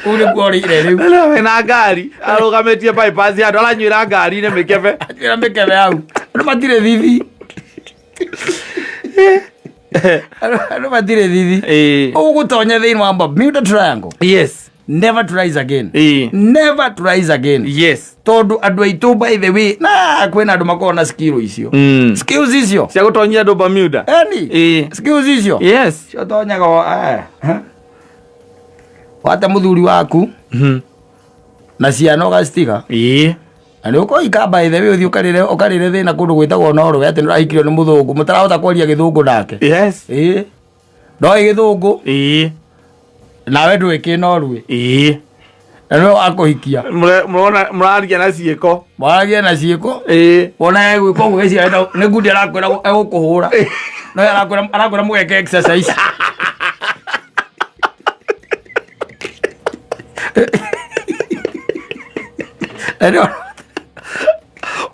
A: kũu nĩkuo ũrĩire rĩu.
B: Rĩu na ngari arũgamĩtie bypass, andũ aranyuĩra ngari-inĩ mĩkebe.
A: Anywĩra mĩkebe hau. Andũ matirĩ thithi. Andũ matirĩ thithi. Ũgũtonya thĩinĩ wa Bermuda Triangle never to rise again. Never to rise again. Tondũ andũ aitũ, by the way, na kwĩna andũ makoragwo na skill icio. Skills icio
B: Cia gũtonyia andũ Bermuda.
A: Eni. Skills icio ciotonyaga wate mũthuri waku na ciana ũgacitiga. Na nĩ ũkoika, by the way, ũthiĩ ũkarĩre thĩna kũndũ gwĩtagwo Norway atĩ nĩũrahikirio nĩ mũthũngũ mũtarahota kwaria gĩthũngũ nake. Ĩĩ, ndoĩ gĩthũngũ. Nawe ndũĩ kĩ Norway. Na nĩwe wakũhikia.
B: Mũraria na ciĩko.
A: Mwaragia na ciĩko. Wona egwĩka ũguo gĩciria nĩ ngundi arakwĩra egũkũhũra, no arakwĩra mũgeke exercise. Na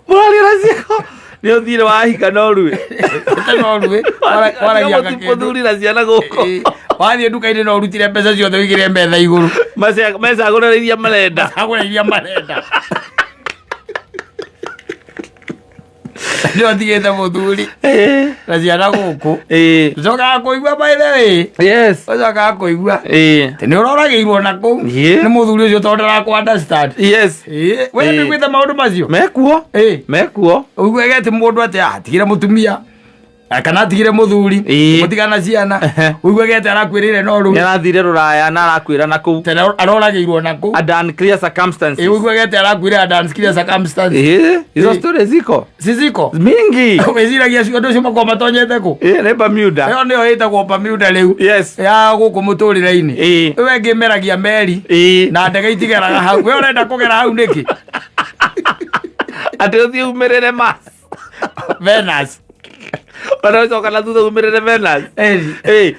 B: Mũraria na ciĩko, nĩ ũthire wahika Norway.
A: Ĩte Norway, waragia gakĩndũ.
B: Mũthuri na ciana gũkũ.
A: Ĩĩ, wathiĩ nduka-inĩ no ũrutire mbeca ciothe ũigĩre metha igũrũ.
B: Mecagũrĩra iria marenda.
A: Agũra iria marenda. Nĩ ũtigĩte mũthuri na ciana gũkũ. Ũcokaga kũigua, by the way, ũcokaga kũigua atĩ nĩ ũroragĩirwo na kũu nĩ mũthuri ũcio tondũ ndarakũ understand. Ĩĩ, we nĩũiguĩte maũndũ macio?
B: Mekuo. Mekuo.
A: Ũiguage atĩ mũndũ atĩ atigire mũtumia, kana atigire mũthuri, mũtigana ciana. Ũiguage atĩ arakuĩrĩire no
B: Nĩ
A: rũu.
B: Arathire rũraya na arakwĩra na kũu.
A: Tene aroragĩirwo na kũu.
B: Under unclear circumstances.
A: Ĩĩ, ũiguage atĩ arakuĩrĩra under unclear circumstances.
B: Hizo stories ziko
A: Ciciko
B: mingi.
A: Wĩciragia andũ acio makorwo matonyete kũ?
B: Nĩ Bermuda.
A: Ĩyo nĩyo ĩtagwo Bermuda rĩu. Ya gũkũ mũtũrĩre-inĩ. Ĩyo ĩngĩ ĩmeragia meri na ndege itigeraga hau. We ũrenda kũgera hau nĩkĩ?
B: Atĩ ũthiĩ umĩrĩre Mars.
A: Venus.
B: Ona ũcoka na thutha umĩrĩre Venus.
A: Ĩni.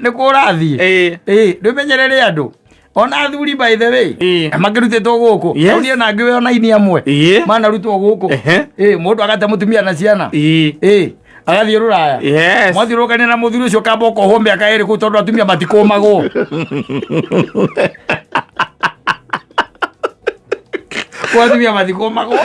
A: Nĩ kũ ũrathiĩ? Ĩĩ, ndũmenyerere andũ ona athuri, by the way, makĩrutĩtwo gũkũ. Niĩ na ngĩ ona ini amwe manarutwo gũkũ. Ĩĩ, mũndũ agate mũtumia na ciana. Ĩĩ, agathiĩ rũraya. Mwathiũrũrũkania na mũthuri ũcio, kamba ũkohwo mĩaka 2 kũu tondũ atumia matikũmagwo. Kũu atumia matikũmagwo.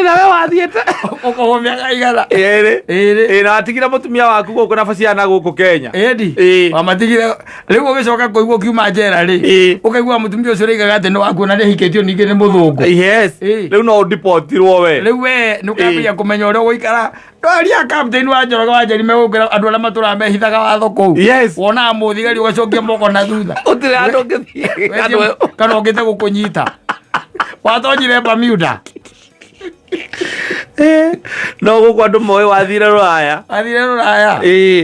B: Nawe wathiĩte.
A: Ũkohwo mĩaka igana?
B: 2.
A: 2.
B: Ĩĩ, na watigire mũtumia waku gũkũ na ciana gũkũ Kenya.
A: Ĩndi. Wamatigire rĩu ũgĩcoka kũigua ũkiuma njera rĩ, ũkaigua mũtumia ũcio ũraigaga atĩ nĩ waku na nĩ ahikĩtio ningĩ nĩ mũthũngũ.
B: Rĩu no ũdipotirwo we.
A: Rĩu we nĩ ũkambĩrĩria kũmenya ũrĩa ũgũikara. Ndwaria captain wa Njoroge wa Njeri megũkĩra andũ arĩa matũraga mehithaga watho kũu. Wonaga mũthigari ũgacokia moko na thutha.
B: Gũtirĩ handũ ũngĩthiĩ.
A: Kana ũngĩte gũkũnyita watonyire Bermuda.
B: No gũkũ andũ moĩ wathire rũraya.
A: Athire rũraya.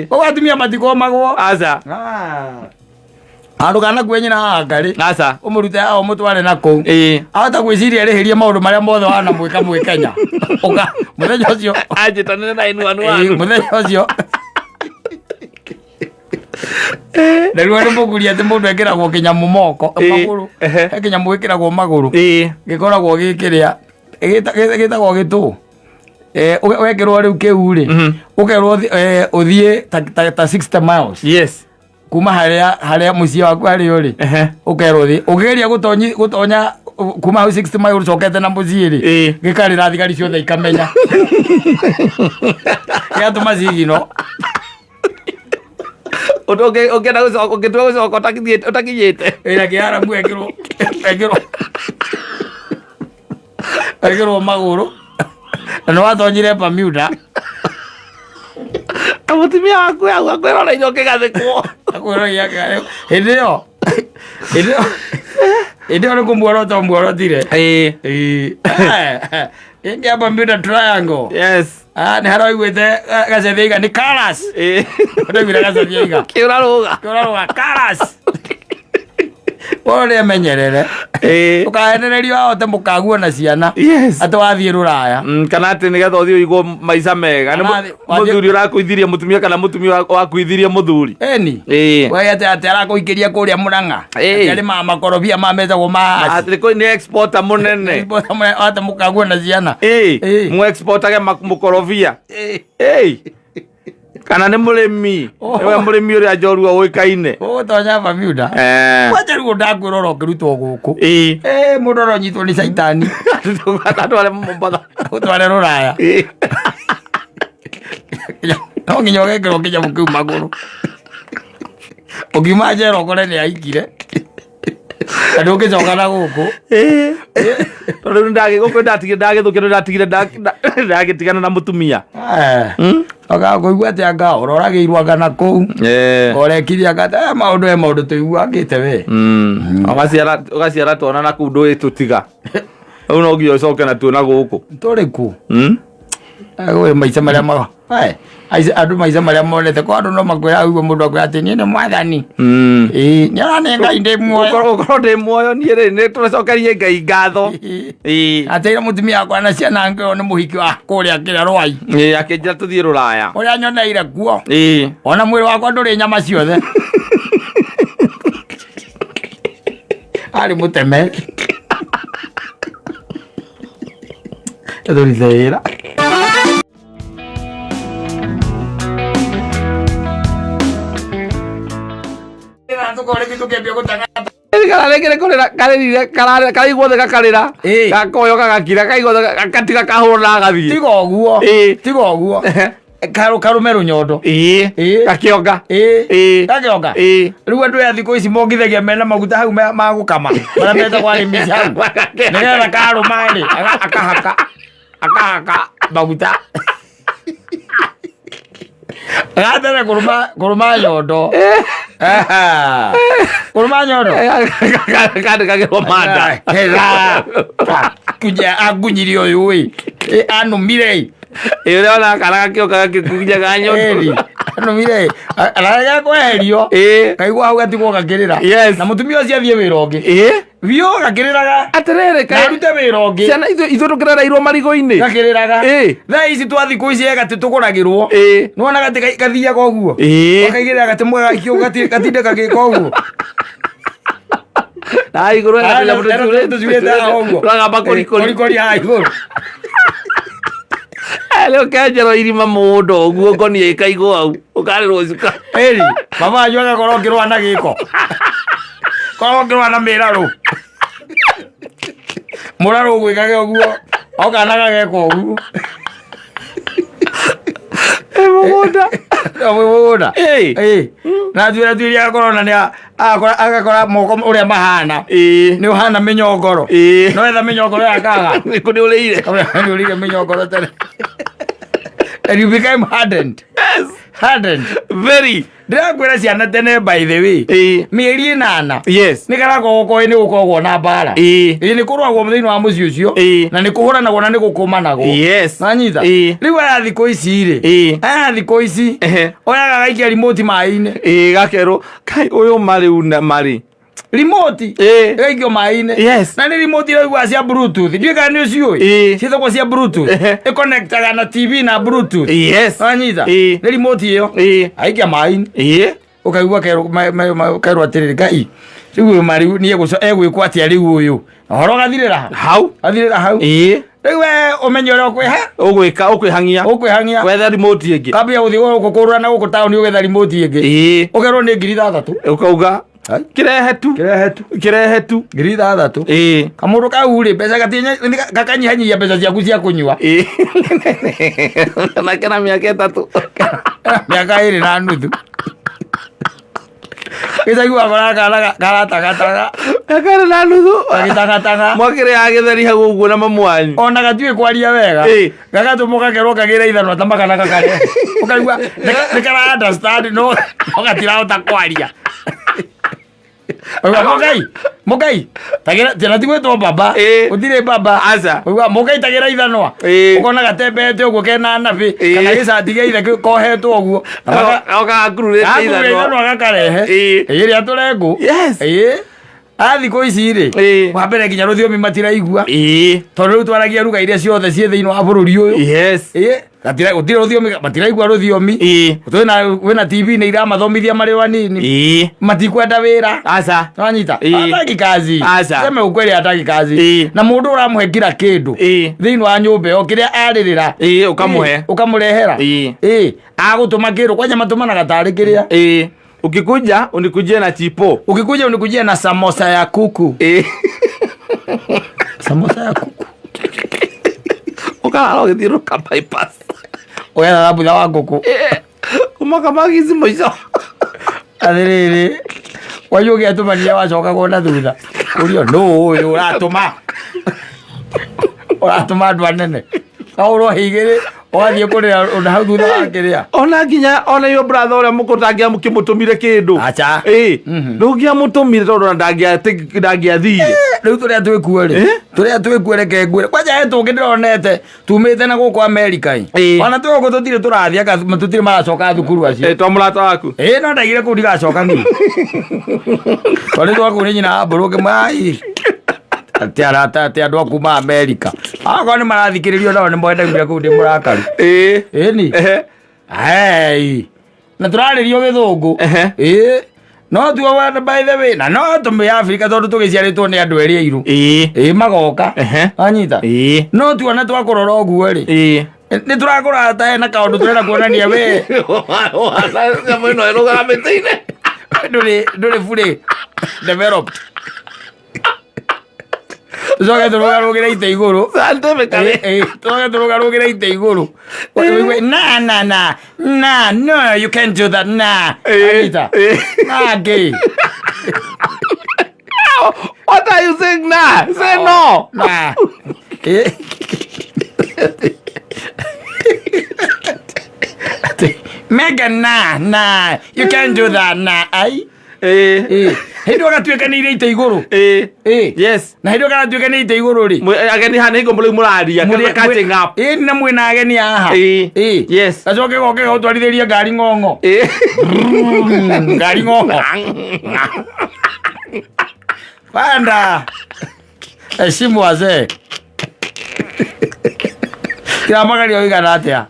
A: Koguo atumia matikomagwo.
B: Aca.
A: Handũ kana kue nyina haha ngarĩ.
B: Aca.
A: Ũmũrute haha ũmũtware na kũu. Ahota gwĩciria arĩhĩrie maũndũ marĩa mothe wanamwĩka mwĩ Kenya. Ũka mũthenya ũcio.
B: Anjĩtanĩre na inuanu.
A: Ĩĩ, mũthenya ũcio na rĩu nĩ mũguri atĩ mũndũ ekĩragwo kĩnyamũ moko, magũrũ. He kĩnyamũ gĩkĩragwo magũrũ. Gĩkoragwo gĩkĩrĩa gĩtagwo gĩtũ. Wekĩrwo rĩu kĩu rĩ, ũkerwo ũthiĩ ta 60 miles kuma harĩa mũciĩ waku harĩ ũrĩ. Ũkerwo ũthiĩ ũkĩgeria gũtonya kuma hau 60 miles ũcokete na mũciĩ rĩ, gĩkarĩra, thigari ciothe ikamenya, gĩgatũma cigino.
B: Ũndũ ũngĩenda gũcoka, ũngĩtua gũcoka ũtakinyĩte.
A: Ĩna kĩaramu ekĩrwo magũrũ na nĩ watonyire Bermuda.
B: Na mũtumia waku hau akwĩroreire ũkĩgathĩkwo.
A: Akwĩroria hĩndĩ ĩyo Ĩndĩ ĩyo nĩ kũmuorota muorotire.
B: Ĩĩ.
A: Ĩĩ. Ĩngĩ Bermuda Triangle.
B: Yes.
A: Ah, nĩ haroiguĩte gacethi aiga nĩ Karas.
B: Ĩĩ.
A: Ndaiguire gacethi aiga.
B: Kĩũra rũga.
A: Kĩũra Karas. Wona nĩ emenyerere.
B: Ĩĩ.
A: Ũkahenererio ahote mũkaguo na ciana.
B: Yes.
A: Atĩ wathiĩ rũraya.
B: Kana atĩ nĩgetha ũthiĩ ũigwo maica mega nĩ
A: Kana wathiĩ-
B: mũthuri ũrakuithirie mũtumia kana mũtumia wakuithirie mũthuri.
A: Eni.
B: Ĩĩ.
A: We atĩ atĩ arakũikĩria kũrĩa Mũrang'a.
B: Ĩĩ.
A: Atĩ arĩmaga makorobia ma metagwo ma
B: Atĩ kũu nĩ exporter mũnene.
A: Ate mũkaguo na ciana.
B: Ĩĩ.
A: Ĩĩ.
B: Mũ exportage mũkorobia.
A: Ĩĩ.
B: Ĩĩ. Kana nĩ mũrĩmi.
A: Oh.
B: Nĩwe mũrĩmi ũrĩa njorua ũĩkaine.
A: Ũgũtonya Bermuda.
B: Eh.
A: Kwanja rĩu ndakwĩrora ũkĩrutwo gũkũ.
B: Ĩĩ.
A: Ĩĩ mũndũ aronyitwo nĩ caitani.
B: Atware Mombatha.
A: Ũtware rũraya.
B: Ĩĩ.
A: No nginya ũgekĩrwo kĩnyamũ kĩu magũrũ. Ũkiuma njera ũkore nĩ aikire. Na ndũngĩcoka na gũkũ.
B: Ĩĩ. Tondũ rĩu gũkũ ndatigire ndagĩthũkio ndatigire ndagĩtigana na mũtumia.
A: Oga kũigua atĩ anga ũroragĩirwo anga na kũu.
B: Eh.
A: Ũrekire anga maũndũ he maũndũ tũiguangĩte we.
B: Ũgaciara ũgaciara twana na kũu ndũĩ tũtiga. Rĩu no nginya ũcoke na tuo na gũkũ.
A: Tũrĩ kũ? Gwĩ maica marĩa ma Ae, andũ maica marĩa monete kwa andũ no makwĩra ũguo mũndũ akwĩra atĩ niĩ nĩ mwathani. Ĩĩ, nĩ nĩ Ngai ndĩ muoyo.
B: Ũkorwo ndĩ muoyo niĩ rĩ nĩ tũcokerie Ngai ngatho. Ĩĩ.
A: Ateire mũtumia wakwa na ciana ngĩo nĩ mũhiki wa kũrĩa kĩrĩa Rwai.
B: Ĩĩ akĩnjĩra tũthiĩ rũraya.
A: Ũrĩa nyoneire kuo.
B: Ĩĩ.
A: Ona mwĩrĩ wakwa ndũrĩ nyama ciothe. Arĩ mũteme. Tũruthe wĩra.
B: Kararĩkĩre kũrĩra karĩrire karaigua thĩ gakarĩra.
A: Ĩĩ.
B: Gakoyo gagakira kaigua thĩ gatiga kahũra na gathiĩ.
A: Tiga ũguo.
B: Ĩĩ.
A: Tiga ũguo. Karume rũnyondo.
B: Ĩĩ.
A: Ĩĩ.
B: Gakĩonga.
A: Ĩĩ.
B: Ĩĩ.
A: Gakĩonga.
B: Ĩĩ.
A: Rĩu andũ aya thikũ ici mongithagia mena maguta hau ma gũkama marĩa metagwo arĩmi hau nĩgetha karũma rĩ akahaka akahaka maguta gatere kũrũma kũrũma nyondo Aha. Kũrũma nyondo
B: Kandĩkagĩrwo manda.
A: Hera. Kunya angunyire ũyũ ĩ anũmire ĩ
B: Ĩĩ ũrĩa ona kana gakĩonga gakĩkunyaga
A: Ĩri,
B: nyondo.
A: anũmire ĩ ararega kweherio
B: Ĩĩ.
A: kaigua hau gatigwo gakĩrĩra
B: Yes.
A: na mũtumia ũcio athiĩ wĩra ũngĩ
B: Ĩĩ.
A: biũ gakĩrĩraga
B: Atĩrĩrĩ
A: na
B: kaĩ
A: arute wĩra ũngĩ
B: ciana ithuĩ tũkĩrereirwo marigũ-inĩ.
A: gakĩrĩraga
B: Ĩĩ.
A: thaa ici twa thikũ ici gatĩ tũgũragĩrwo
B: Ĩĩ.
A: nĩwona gatĩ gathiaga ũguo
B: Ĩĩ.
A: gakaigĩrĩra gatĩ mwega gaikio gatinde gagĩka ũguo
B: Na igũrũ
A: Ah,
B: hena tũnyamũ
A: tũcuĩte haha ũguo
B: Tũragamba kũrikũri.
A: Kũrikũri haha igũrũ
B: Rĩu kenjerwo irima mũgũnda ũguo ngonia ĩkaigwo hau ũkarĩrwo cuka.
A: Ĩri, baba wanyu agakorwo ũkĩrũa na gĩko korwo ũkĩrũa na mĩrarũ mũrarũ ũgwĩkage ũguo o kana gageka ũguo
B: Ĩ mũgũnda.
A: Mwĩ mũgũnda
B: Ĩĩ.
A: Ĩĩ. Na tuĩra tuĩria agakorwo na nĩ agakora moko ũrĩa mahana
B: Ĩĩ.
A: nĩ ũhana mĩnyongoro
B: Ĩĩ.
A: no etha mĩnyongoro yakaga
B: Nĩkũ nĩ ũrĩire.
A: nĩ ũrĩire mĩnyongoro tene and you became hardened
B: Yes.
A: hardened
B: Very.
A: ndĩrakwĩra ciana tene by the way
B: Ĩĩ.
A: mĩeri ĩnana
B: Yes.
A: nĩ karakorwo koĩ nĩ gũkoragwo na mbara
B: Ĩĩ.
A: ĩĩ nĩ kũrũagwo thĩinĩ wa mũciĩ ũcio
B: Ĩĩ.
A: na nĩ kũhũranagwo na nĩ gũkũmanagwo
B: Yes.
A: nanyita
B: Ĩĩ.
A: rĩu aya thikũ ici rĩ
B: Ĩĩ.
A: aya thikũ ici
B: Ehe.
A: oyaga gaikia remote maĩ-inĩ
B: Ĩĩ gakerwo kai ũyũ marĩ una marĩ.
A: remote
B: Ĩĩ.
A: ĩgaikio maĩ-inĩ
B: Yes.
A: na nĩ remote iraigua cia bluetooth ndiũĩ kana nĩ ũciũĩ
B: Ĩĩ.
A: ciĩtagwo cia bluetooth
B: Ehe.
A: ĩconnectaga na tv na bluetooth
B: Yes.
A: nanyita
B: Ĩĩ.
A: nĩ remote ĩyo
B: Ĩĩ.
A: aikia maĩ-inĩ
B: Ĩĩ.
A: ũkaigua kerwo kerwo atĩrĩrĩ ngai rĩu ũyũ ma rĩu niĩ egwĩkwo atĩa rĩu ũyũ ũhoro ũgathirĩra ha
B: Hau.
A: gathirĩra hau
B: Ĩĩ.
A: rĩu we ũmenye ũrĩa ũkwĩha
B: Ũgwĩka ũkwĩhang'ia.
A: ũkwĩhang'ia
B: Wethe remote ĩngĩ.
A: kambia gũthiĩ gũkũ kũrũra na gũkũ taũni ũgetha remote ĩngĩ
B: Ĩĩ.
A: ũkerwo nĩ 6,000
B: Ũkauga kĩrehe tu.
A: kĩrehe tu
B: Kĩrehe tu.
A: 6,000
B: Ĩĩ.
A: kamũndũ kau rĩ mbeca gakanyihanyihia mbeca ciaku cia kũnyua
B: Ĩĩ. Nake na mĩaka 3.
A: mĩaka 2.5 gĩcagi wakora kana karatagataga
B: Mĩaka 2.5.
A: gagĩtagataga
B: Mwakĩrĩ ya gĩtheri hau ũguo na mamu wanyu.
A: ona gatiũĩ kwaria wega
B: Ĩĩ.
A: gagatũmwo gakerwo kagĩre ithanwa ta magana gakare ũkaigua nĩ kara understand no no gatirahota kwaria Oiga, Mũgai, mũgai, tagĩra tena ti gwĩtwo baba.
B: Ĩĩ.
A: Gũtirĩ baba.
B: Aca.
A: Oiga, mũgai tagĩra ithanwa.
B: Ĩĩ.
A: Ũkona gatembete ũguo kena nabi
B: Ĩĩ.
A: kana gĩcati gĩa ithe kohetwo ũguo. Na
B: Gakururĩte
A: gakururĩte
B: ithanwa.
A: ithanwa gakarehe.
B: Ĩĩ.
A: Ĩĩ rĩa tũrengũ.
B: Yes.
A: Ĩĩ. A thikũ ici rĩ.
B: Ĩĩ.
A: Wa mbere nginya rũthiomi matiraigua.
B: Ĩĩ.
A: Tondũ rĩu twaragia ruga iria ciothe ciĩ thĩinĩ wa bũrũri ũyũ.
B: Yes.
A: Ĩĩ. Gatira gũtirĩ rũthiomi matiraigua rũthiomi.
B: Ĩĩ.
A: Twĩna TV nĩ iramathomithia marĩ o anini.
B: Ĩĩ.
A: Matikwenda wĩra.
B: Aca.
A: Wanyita?
B: Ĩĩ.
A: Hataki kazi.
B: Aca.
A: Sema ukweli hataki kazi.
B: Ĩĩ.
A: Na mũndũ ũramũhe kila kĩndũ.
B: Ĩĩ.
A: Thĩinĩ wa nyũmba ĩyo kĩrĩa arĩrĩra.
B: Ĩĩ, ũkamũhe.
A: Ĩĩ, Ũkamũrehera.
B: Ĩĩ.
A: Ĩĩ. Agũtũma kĩndũ kwanja matũmanaga tarĩ kĩrĩa.
B: Ĩĩ. Ukikuja unikujie na chipo.
A: Ukikuja unikujia na samosa ya kuku.
B: Ĩĩ.
A: Samosa ya kuku.
B: Ũkarara ũgĩthiũrũrũka bypass.
A: Ũgetha thambutha wa ngũkũ.
B: Kuma kamagici mũico.
A: Atĩrĩrĩ. Wanyu ũgĩatũmanire wacoka kuona thutha. Ũrio nũ ũyũ ũratũma. Ũratũma andũ anene. Kaũrwo igĩrĩ ũgathiĩ kũrĩra ũndũ hau thutha wa kĩrĩa.
B: Ona nginya ona yo brother ũrĩa mũkũrũ ndangĩamũkĩmũtũmire kĩndũ.
A: Aca.
B: Ĩĩ. Ndũngĩamũtũmire tondũ ona ndangĩathire.
A: Rĩu tũrĩa twĩkuo rĩ.
B: Eh?
A: Tũrĩa twĩkuo reke ngwĩre. Kwanja he tũngĩ ndĩronete tumĩte na gũkũ Amerika ĩ.
B: Ĩĩ.
A: Ona twĩ gũkũ tũtirĩ tũrathiĩ anga tũtirĩ maracoka thukuru acio.
B: Ĩĩ, twa mũrata waku.
A: Ĩĩ no ndaigire kũu ndigacoka niĩ. Tondũ twaku nĩ nyina wa mbũrũ ngĩmwĩra, atĩ arata atĩ andũ a kuma Amerika. Akorwo nĩ marathikĩrĩrio nao nĩ mwendagia kũu ndĩ mũrakaru.
B: Ĩĩ.
A: Ĩni.
B: Ehe.
A: Hey. Na tũrarĩrio gĩthũngũ.
B: Ehe.
A: Ĩĩ. No tuo by the way na no tũmĩ Afrika tondũ tũgĩciarĩtwo nĩ andũ erĩ airũ.
B: Ĩĩ.
A: Ĩĩ magoka.
B: Ehe.
A: Wanyita?
B: Ĩĩ.
A: No tuona twakũrora ũguo rĩ.
B: Ĩĩ.
A: Nĩ tũrakũrora ta hena kaũndũ tũrenda kuonania we.
B: Nyamũ ĩno ĩrũgaga mĩtĩ-inĩ.
A: Ndũrĩ ndũrĩ fully developed. Tũcoke tũrũgarũgĩre itĩ igũrũ.
B: Scientifically.
A: Tũcoke tũrũgarũgĩre itĩ igũrũ. Ũigue, Na na na na no you can't do that na. Anita. Na ngĩ.
B: What are you saying now? Say no.
A: Na. Megan na na you can't do that na ai.
B: Ĩĩ.
A: Ĩĩ. Hĩndĩ ĩyo gatuĩkanĩire ite igũrũ.
B: Ĩĩ.
A: Ĩĩ.
B: Yes.
A: Na hĩndĩ ĩyo karatuĩkanĩire ite igũrũ rĩ.
B: Ageni haha nĩ ngombo rĩu mũraria. Catching up.
A: Ĩĩ na mwĩna ageni haha.
B: Ĩĩ.
A: Ĩĩ.
B: Yes.
A: Gacoke goke gaũtwarithĩrie ngari ng'ong'o.
B: Ĩĩ.
A: Ngari ng'ong'o. Panda. Heshimu wazee. Kĩramagaria ũigana atĩa?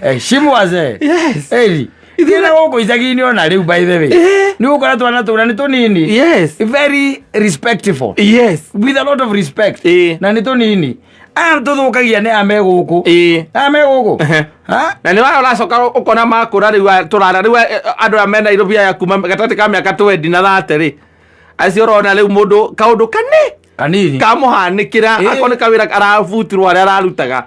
A: Heshimu wazee.
B: Yes.
A: Ĩri. Ithuĩ na gũkũ icagi-inĩ ona rĩu by the way. Nĩ ũgũkora twana tũrĩa nĩ tũnini.
B: Yes.
A: Very respectful.
B: Yes.
A: With a lot of respect.
B: Ĩĩ.
A: Na nĩ tũnini. Aya tũthũkagia nĩ aya me gũkũ.
B: Ĩĩ.
A: Aya me gũkũ.
B: Ehe.
A: Ha?
B: Na nĩ waya ũracoka ũkona makũra rĩu tũrara rĩu andũ aya me Nairobi aya kuma gatagatĩ ka mĩaka 20 na 30 rĩ acio ũrona rĩu mũndũ kaũndũ kane
A: Kanini.
B: kamũhanĩkĩra
A: Ĩĩ.
B: akorwo nĩ kawĩra arabutirwo harĩa ararutaga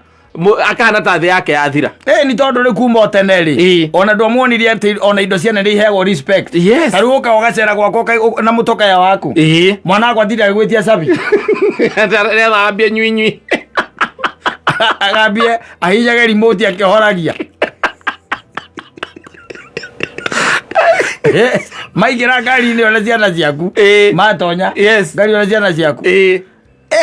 B: akahana ta thĩ yake yathira.
A: Ĩĩ nĩ tondũ rĩ kuma o tene rĩ
B: Ĩĩ.
A: ona ndwamuonirie atĩ ona indo ciene nĩ iheagwo respect.
B: Yes.
A: Ta rĩu ũka ũgacera gwakwa na mũtokaya waku.
B: Ĩĩ.
A: Mwana wakwa atinda agĩgwĩtia cabi.
B: Nĩathambie nyuinyui.
A: Agambie ahinyage remote akĩhoragia. Maingĩra ngari-inĩ ona ciana ciaku.
B: Ĩĩ.
A: Matonya.
B: Yes.
A: Ngari ona ciana ciaku.
B: Ĩĩ.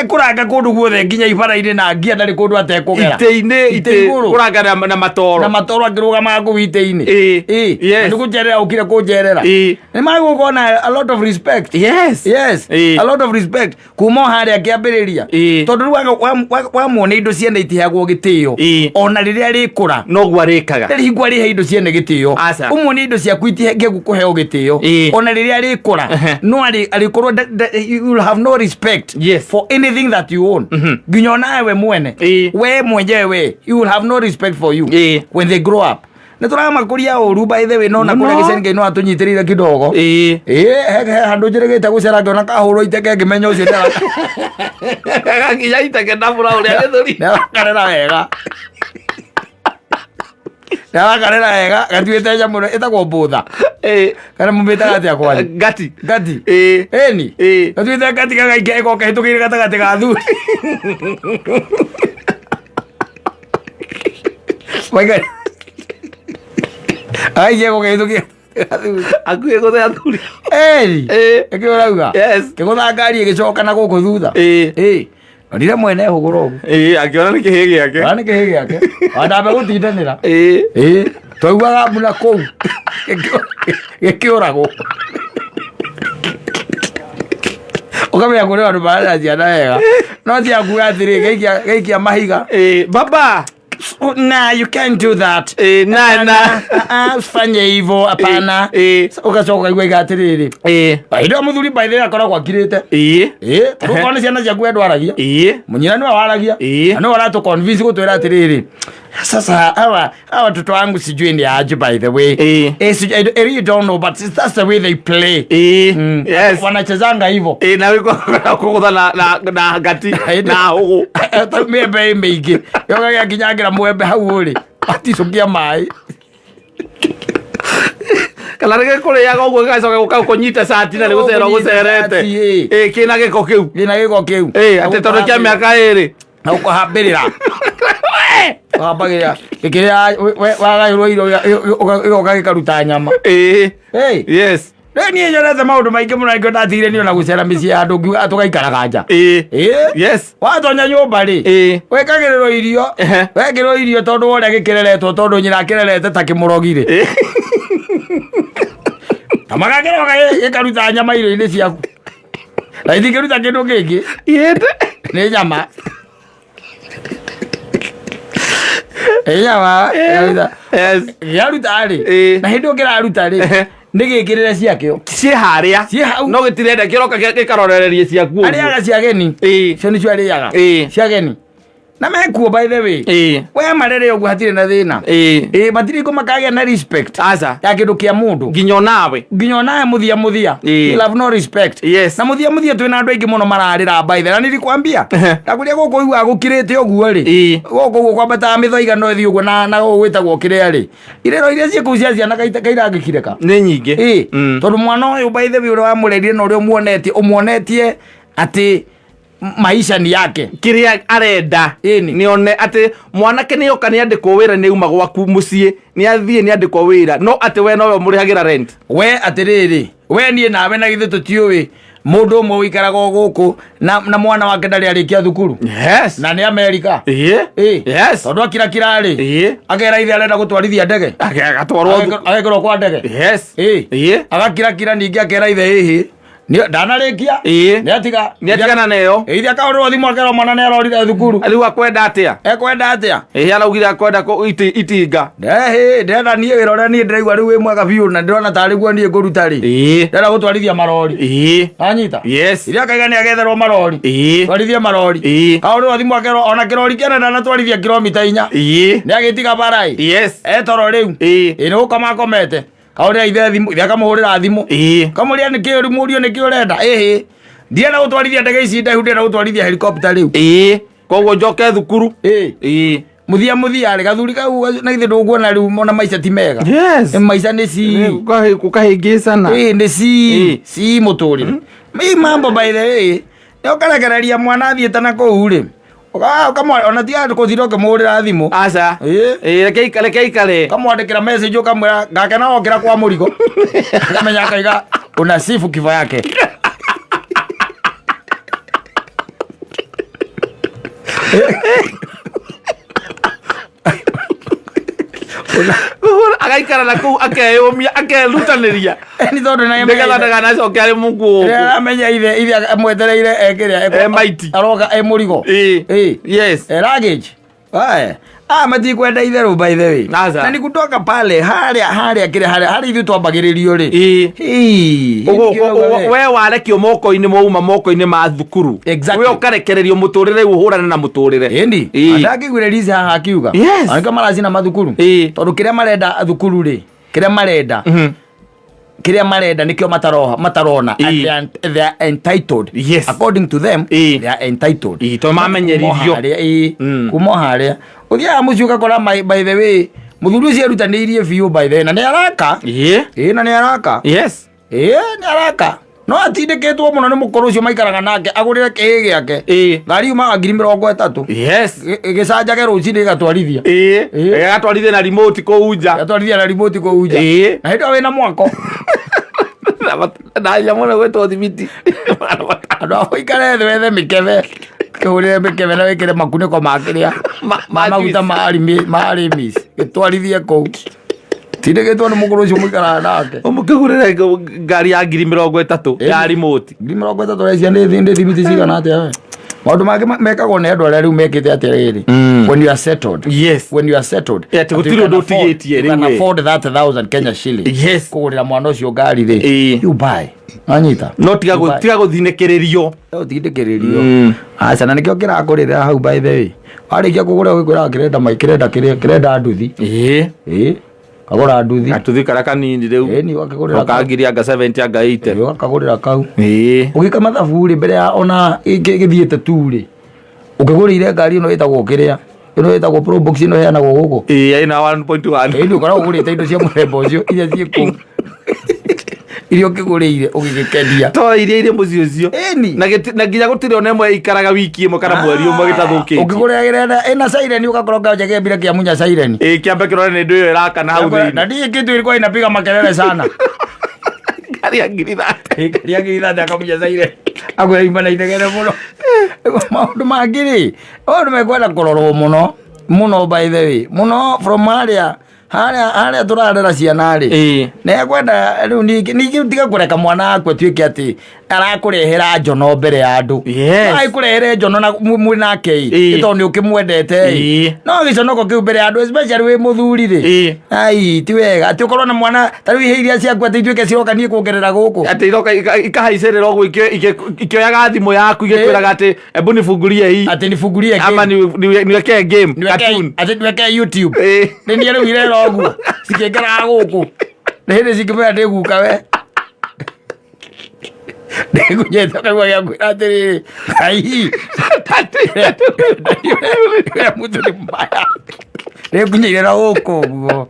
A: Ekũranga kũndũ guothe nginya ibara-inĩ na ngia ndarĩ kũndũ atekũgera.
B: Itĩ-inĩ
A: Itĩ
B: itĩ
A: igũrũ.
B: kũranga na matoro.
A: Na matoro akĩrũgamaga kũu itĩ-inĩ.
B: Ĩĩ.
A: Ĩĩ.
B: Yes.
A: Na nĩ kũnjerera ũkire kũnjerera.
B: Ĩĩ.
A: Nĩ magũkorwo a lot of respect.
B: Yes.
A: Yes.
B: Ĩĩ.
A: A lot of respect. Kuma o harĩa akĩambĩrĩria.
B: Ĩĩ.
A: Tondũ rĩu wamuona indo ciene itiheagwo gĩtĩo.
B: Ĩĩ.
A: Ona rĩrĩa rĩkũra.
B: Noguo arĩkaga.
A: Ndarĩ hingo arĩhe indo ciene gĩtĩo.
B: Aca.
A: Ũmuone indo ciaku itihengegu kũheo gĩtĩo.
B: Ĩĩ.
A: Ona rĩrĩa rĩkũra.
B: Ehe.
A: No arĩkorwo you will have no respect
B: Yes.
A: for anything that you own. Nginya onawe we mwene.
B: Ĩĩ.
A: We mwenyewe we. You will have no respect for you.
B: Ĩĩ.
A: When they grow up. Nĩ tũramakũria ũru by the way no na
B: Mũno.
A: kũrĩa gĩceni Ngai no atũnyitĩrĩire kidogo.
B: Ĩĩ.
A: Ĩĩ he handũ njĩrĩgĩte gũcera ngĩona kahũrwo iteke ngĩmenya ũcio
B: Gakinya iteke ndabũra ũrĩa gĩthũri.
A: nĩarakarĩra wega. Nĩarakarĩra wega gatuĩte nyamũ ĩno ĩtagwo mbũtha.
B: Ĩĩ.
A: Kana mũmĩtaga atĩa kwanyu?
B: Ngati.
A: Ngati.
B: Ĩĩ.
A: Ĩni.
B: Ĩĩ.
A: Gatuĩte ngati gagaikia ĩgoka ĩhĩtũkĩire gatagatĩ ga athuri. Waiga. Agaikia ĩgoka ĩhĩtũkĩire.
B: Akuĩ gũthe athuri.
A: Eri.
B: Ĩĩ.
A: Ĩkĩ ũrauga?
B: Yes.
A: Kĩgũtha ngari ĩgĩcoka na gũkũ thutha.
B: Ĩĩ.
A: Ĩĩ. Onire mwene hũgũra ũguo.
B: Ĩĩ, akĩona nĩ kĩhĩ gĩake.
A: Ona nĩ kĩhĩ gĩake. Ona gũtindanĩra.
B: Ĩĩ.
A: Ĩĩ. Twaugaga mbura kũu. Gĩkĩũragwo. Ũkamenya kũrĩ andũ mararera ciana wega. No ti akuga atĩrĩ gaikia mahiga.
B: Ĩĩ, baba.
A: Nah, you can't do that.
B: Ĩĩ, na na.
A: Ah, ah, usifanye hivyo hapana.
B: Ĩĩ.
A: Ugacoka ũkaigua iga atĩrĩrĩ.
B: Ĩĩ.
A: Hĩndĩ ĩyo mũthuri by the way akoragwo akirĩte.
B: Ĩĩ.
A: Ĩĩ, tondũ okorwo nĩ ciana ciaku we ndwaragia.
B: Ĩĩ.
A: Mũnyina nĩwe waragia.
B: Ĩĩ.
A: Na nĩwe ũratũ convince gũtwĩra atĩrĩrĩ. Sasa hawa watoto wangu sijui ni aje by the way.
B: Ĩĩ.
A: Eh, I really don't know but that's the way they play.
B: Ĩĩ. Yes.
A: Wanachezanga hivyo.
B: Ĩĩ, na wĩko kũgũtha na ngati na hũgũ.
A: Ta mĩembe ĩ mĩingĩ. Yoga gĩakinyangĩra mwembe hau ũrĩ. Aticũkia maĩ.
B: Kana rĩgĩ kũrĩaga ũguo gĩgacoka gũka kũnyita cati na nĩ gũcera ũgũcerete.
A: Cati, ĩĩ.
B: Ĩĩ, kĩna gĩko kĩu.
A: Gĩna gĩko kĩu.
B: Ĩĩ, atĩ tondũ kĩa mĩaka ĩrĩ.
A: Na ũkahambĩrĩra. Ũkahambagĩrĩra. Gĩkĩrĩa wagaĩrwo irio gĩgoka gĩkaruta nyama.
B: Ĩĩ.
A: Hey.
B: Yes.
A: Rĩu niĩ nyonete maũndũ maingĩ mũno nĩkĩo ndatigire niĩ ona gũcera mĩciĩ ya andũ ngiuga tũgaikaraga nja.
B: Ĩĩ.
A: Ĩĩ.
B: Yes.
A: Watonya nyũmba rĩ.
B: Ĩĩ.
A: Wĩkagĩrĩrwo irio.
B: Ehe.
A: Wekĩrwo irio tondũ wa ũrĩa gĩkĩreretwo tondũ nyina akĩrerete ta kĩmũrogi rĩ.
B: Ĩĩ.
A: Na magakĩroga gĩkaruta nyama irio-inĩ ciaku. Na itingĩruta kĩndũ kĩngĩ.
B: Ĩĩ.
A: Nĩ nyama. Nĩ nyama. ĩkaruta.
B: Yes.
A: Gĩaruta rĩ.
B: Ĩĩ.
A: Na hĩndĩ ĩyo kĩraruta rĩ.
B: Ehe.
A: Nĩ gĩkĩrĩre ciakĩo.
B: Ciĩ harĩa.
A: Ciĩ hau.
B: No gĩtirenda kĩroka gĩkarorereria ciaku ũguo.
A: Arĩaga cia ageni.
B: Ĩĩ.
A: Cio nĩcio arĩaga.
B: Ĩĩ.
A: Cia ageni. Na mekuo by the way.
B: Ĩĩ.
A: We marere ũguo hatirĩ na thĩna.
B: Ĩĩ.
A: Ĩĩ matirĩ kũ makagĩa na respect.
B: Aca.
A: Ya kĩndũ kĩa mũndũ.
B: Nginya onawe.
A: Nginya onawe mũthia mũthia.
B: Ĩĩ.
A: You have no respect.
B: Yes.
A: Na mũthia mũthia twĩna andũ aingĩ mũno mararĩra by the way. Na nilikwambia.
B: Ehe.
A: Ndakwĩria gũkũ ũiguaga gũkirĩte ũguo rĩ.
B: Ĩĩ.
A: Gũkũ ũguo kwambataga mĩthaiga no ĩthiĩ ũguo na gũkũ gwĩtagwo kĩrĩa rĩ. Irĩro iria ciĩ kũu cia ciana kairangĩkirĩka.
B: Nĩ nyingĩ.
A: Ĩĩ.
B: Mm.
A: Tondũ mwana ũyũ by the way ũrĩa wamũrerire na ũrĩa ũmuonetie atĩ maisha ni yake.
B: Kĩrĩa arenda
A: Ĩni.
B: nĩ one atĩ mwanake nĩ oka nĩ andĩkwo wĩra nĩ auma gwaku mũciĩ nĩ athiĩ nĩ andĩkwo wĩra no atĩ we nowe ũmũrĩhagĩra rent.
A: We atĩrĩrĩ we niĩ nawe na githĩ tũtiũĩ mũndũ ũmwe ũikaraga o gũkũ na mwana wake ndarĩ arĩkia thukuru
B: Yes.
A: na nĩ Amerika.
B: Ĩĩ.
A: Ĩĩ.
B: Yes.
A: Tondũ akirakira rĩ
B: Ĩĩ.
A: akera ithe arenda gũtwarithia ndege
B: Agatwarwo
A: agekĩrwo kwa ndege.
B: Yes.
A: Ĩĩ.
B: Ĩĩ.
A: Agakirakira ningĩ akera ithe ĩhĩ ndanarĩkia
B: Ĩĩ.
A: nĩatiga
B: Nĩ atigana nayo.
A: Ithe akahũrĩrwo thimũ akerwo mwana nĩ arorire thukuru.
B: Rĩu akwenda atĩa?
A: Ekwenda atĩa?
B: Ĩĩ araugire akwenda itinga.
A: Ndehĩ ndĩrenda niĩ wĩra ũrĩa niĩ ndĩraigua rĩu wĩ mwega biũ na ndĩrona tarĩ guo niĩ ngũruta rĩ.
B: Ĩĩ.
A: Ndĩrenda gũtwarithia marori.
B: Ĩĩ.
A: Anyita.
B: Yes.
A: Iria akaiga nĩ agetherwo marori.
B: Ĩĩ.
A: Twarithie marori.
B: Ĩĩ.
A: Ahũrĩrwo thimũ akerwo ona kĩrori kĩene ndanatwarithia kilomita 4.
B: Ĩĩ.
A: Nĩ agĩtiga bara ĩ.
B: Yes.
A: Etoro rĩu.
B: Ĩĩ.
A: Ĩ nĩ gũkoma akomete. Kahũrĩra ithe thimũ, ithe akamũhũrĩra thimũ.
B: Ĩĩ.
A: Kamũria nĩkĩ ũrĩ mũriũ nĩkĩ ũrenda? Ĩhĩ. Ndienda gũtwarithia ndege ici ndaihu ndĩrenda gũtwarithia helicopter rĩu.
B: Ĩĩ. Koguo njoke thukuru.
A: Ĩĩ.
B: Ĩĩ.
A: Mũthia mũthia rĩ gathuri kau na githĩ ndũkuona rĩu ona maica ti mega.
B: Yes.
A: Ĩ maica nĩ ci.
B: Gũkahĩngĩcana.
A: Ĩĩ nĩ ci.
B: Ĩĩ.
A: Ci mũtũrĩre. Ĩ mambo by the way. Nĩ ũkarekereria mwana athiĩte na kũu rĩ. Ona tiga kũthira ũkĩmũhũrĩra thimũ.
B: Aca.
A: Ĩĩ.
B: Ĩĩ reke ikare reke ikare.
A: Ũkamwandĩkĩra message ũkamwĩra ngakena wokĩra kwa mũrigo. Akamenya akaiga unasifu kifo yake.
B: Agaikara na kũu akeyũmia akerutanĩria
A: Nĩ tondũ na
B: nĩgetha ndaganacoke arĩ mũkuũ.
A: Rĩrĩa aramenya ithe amwetereire ekĩrĩa
B: E maiti.
A: aroka e mũrigo.
B: Ĩĩ.
A: Ĩĩ.
B: Yes.
A: E luggage. Aya. Ah, matikwenda itherũ by the way.
B: Aca.
A: Na ni kutoka pale harĩa harĩa kĩrĩa harĩa harĩa ithuĩ twambagĩrĩrio rĩ.
B: Ĩĩ.
A: Hii.
B: We warekio moko-inĩ mwauma moko-inĩ ma thukuru.
A: Exactly.
B: We ũkarekererio mũtũrĩre rĩu ũhũrane na mũtũrĩre.
A: Ĩndi.
B: Ĩĩ.
A: Ndakĩiguire Liz haha akiuga.
B: Yes.
A: Angĩkorwo maracina mathukuru.
B: Ĩĩ.
A: Tondũ kĩrĩa marenda thukuru rĩ. Kĩrĩa marenda. Kĩrĩa marenda nĩkĩo matarona.
B: Ĩĩ.
A: And they are entitled.
B: Yes.
A: According to them,
B: Ĩĩ.
A: they are entitled.
B: Ĩĩ, tondũ mamenyeririo.
A: Kuma harĩa, ĩĩ.
B: Mm.
A: Kuma harĩa. Ũthiaga mũciĩ ũgakora by the way, mũthuri ũcio erutanĩirie biũ by the way, na nĩ araka.
B: Ĩĩ.
A: Ĩĩ, na nĩ araka.
B: Yes.
A: Ĩĩ, nĩ araka. No atindĩkĩtwo mũno nĩ mũkũrũ ũcio maikaraga nake agũrĩre kĩhĩ gĩake. Ngari yumaga 30,000. Gĩcanjage rũcinĩ gĩgatwarithia.
B: Gatwarithie na remote kũu nja.
A: Gĩgatwarithia na remote kũu nja. Na hĩndĩ ĩyo wĩna mwako.
B: Na nyamũ ĩno ĩgwĩtwo thimiti.
A: Andũ a ũikare thĩ wethe mĩkebe. Kĩhũrĩre mĩkebe na wĩkĩre makunĩko ma kĩrĩa
B: Ma
A: ma maguta
B: juice.
A: ma Arimis. Gĩtwarithie kũu. Tindĩkĩtwo nĩ mũkũrũ ũcio mũikaraga nake.
B: Ũmũkĩgũrĩre ngari ya 30,000 ya remote.
A: 30,000 ũrecia nĩ thimiti cigana atĩa we? Maũndũ mangĩ mekagwo nĩ andũ arĩa rĩu mekĩte atĩrĩrĩ. When you are settled. When you are settled.
B: Atĩ gũtirĩ
A: You can
B: ũndũ
A: afford-
B: ũtigĩtie
A: you can
B: rĩu ĩ.
A: afford that 1,000 Kenya shilling. Kũgũrĩra mwana ũcio ngari rĩ. You buy. Wanyita?
B: No tiga
A: You buy.
B: tiga gũthinĩkĩrĩrio.
A: Ũtindĩkĩrĩrio. Aca na nĩkĩo kĩrakũrĩra hau by the way. Warĩkia kũgũra ũgĩkwĩraga kĩrenda kĩrenda kĩrĩa kĩrenda nduthi. Kagũra nduthi.
B: Gatuthi karĩa kanini rĩu.
A: Ĩni ũgakĩgũrĩra
B: Ka ngiri anga 70 anga 80.
A: Ũgakagũrĩra kau. Ũgĩka mathabu rĩ mbere ya ona gĩthiĩte tu rĩ. Ũkĩgũrĩire ngari ĩno ĩtagwo kĩrĩa. Ĩno ĩtagwo Probox ĩno ĩheanagwo gũkũ.
B: Ĩna 1.1.
A: Ĩni ũkoragwo ũgũrĩte indo cia mũthemba ũcio iria ciĩ kũu. Iria ũkĩgũrĩire ũgĩgĩkenia.
B: To iria irĩ mũciĩ ũcio.
A: Ĩni.
B: Na nginya gũtirĩ ona ĩmwe ĩikaraga wiki ĩmwe kana mweri ũmwe gĩtathũkĩtie.
A: Ũkĩgũrĩra ĩrenda ĩna siren ũgakorwo kanja kĩambire kĩamunya siren.
B: Kĩambe kĩrore nĩ ndũ ĩyo ĩrakana hau
A: Na
B: thĩinĩ.
A: ndiĩ kĩndũ ilikuwa inapiga makelele sana.
B: Ngari ya 30,000.
A: Ngari ya 30,000 akamunya siren. Akwĩra ima na inegene mũno. Maũndũ mangĩ rĩ, maũndũ mekwenda kũrorwo mũno mũno by the way. Mũno from harĩa harĩa harĩa tũrarera ciana rĩ. Nĩekwenda rĩu ningĩ ningĩ tiga kũreka mwana waku atuĩke atĩ arakũrehera njono mbere ya andũ. No agĩkũrehere njono na mwĩ nake ĩ, nĩ tondũ nĩ ũkĩmwendete ĩ. No gĩconoko kĩu mbere ya andũ especially wĩ mũthuri rĩ. Ai ti wega atĩ ũkorwo na mwana ta rĩu ihe iria ciaku atĩ ituĩke ciroka niĩ kuongerera gũkũ.
B: Atĩ iroka ikahaicĩrĩra ũguo ikĩoyaga thimũ yaku igĩkwĩraga atĩ ebu nifungulie hii.
A: Atĩ nifungulie game.
B: Ama niwekee game. Cartoon.
A: Atĩ niwekee YouTube. Nĩ niĩ rĩu irera ũguo. Cikĩngeraga gũkũ. Nĩ hĩndĩ cingĩmenya ndĩ guka we. Ndĩkunyĩte kaigua gĩa kwĩra atĩrĩrĩ. Ai. We mtu ni mbaya. Ndĩkunyĩire na gũkũ ũguo.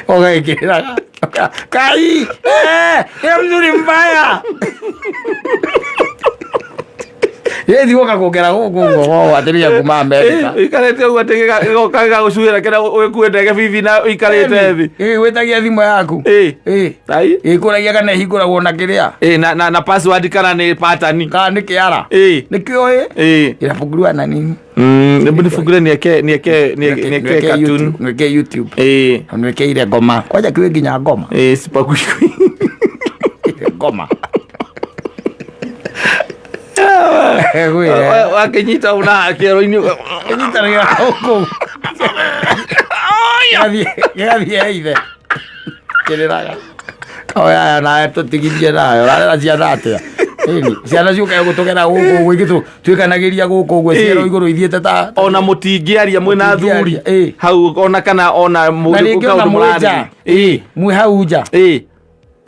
A: Ũgekĩraga. Kai. We mtu ni mbaya. Yeye woka kuongera gũkũ ũguo atĩrĩria kuma Amerika.
B: Ũikarĩte ũguo atĩ gĩgoka gĩgagũcuĩra kĩrĩa ũgĩkuĩte gĩbibi na ũikarĩte thĩ.
A: Gwĩtagia thimũ yaku.
B: Ai.
A: Ĩkũragia kana ĩhingũragwo na kĩrĩa.
B: Na password kana nĩ pattern.
A: Kana nĩ kĩara. Nĩkĩo ĩ. Ĩrafunguliwa na nini?
B: Hebu nifungulie niwekee niwekee niwekee cartoon.
A: Niwekee YouTube. Niwekee ile ngoma. Kwanja kiwe nginya ngoma.
B: Sipakui.
A: Ngoma.
B: Wakinyita una kĩero-inĩ.
A: Kĩnyitanagĩra gũkũ. Gĩgathiĩ ithe. Kĩrĩraga. Oya nawe tũtigithie nayo. Ũrarera ciana atĩa? Ĩni, ciana ciũkaga gũtũgera gũkũ ũguo ingĩ twĩkanagĩria gũkũ ũguo ciero igũrũ ithiĩte ta
B: ona mũtingĩaria mwĩna athuri hau ona kana ona
A: Na rĩngĩ ona
B: kaũndũ
A: mwĩ nja.
B: mũrarĩria.
A: Mwĩ hau nja.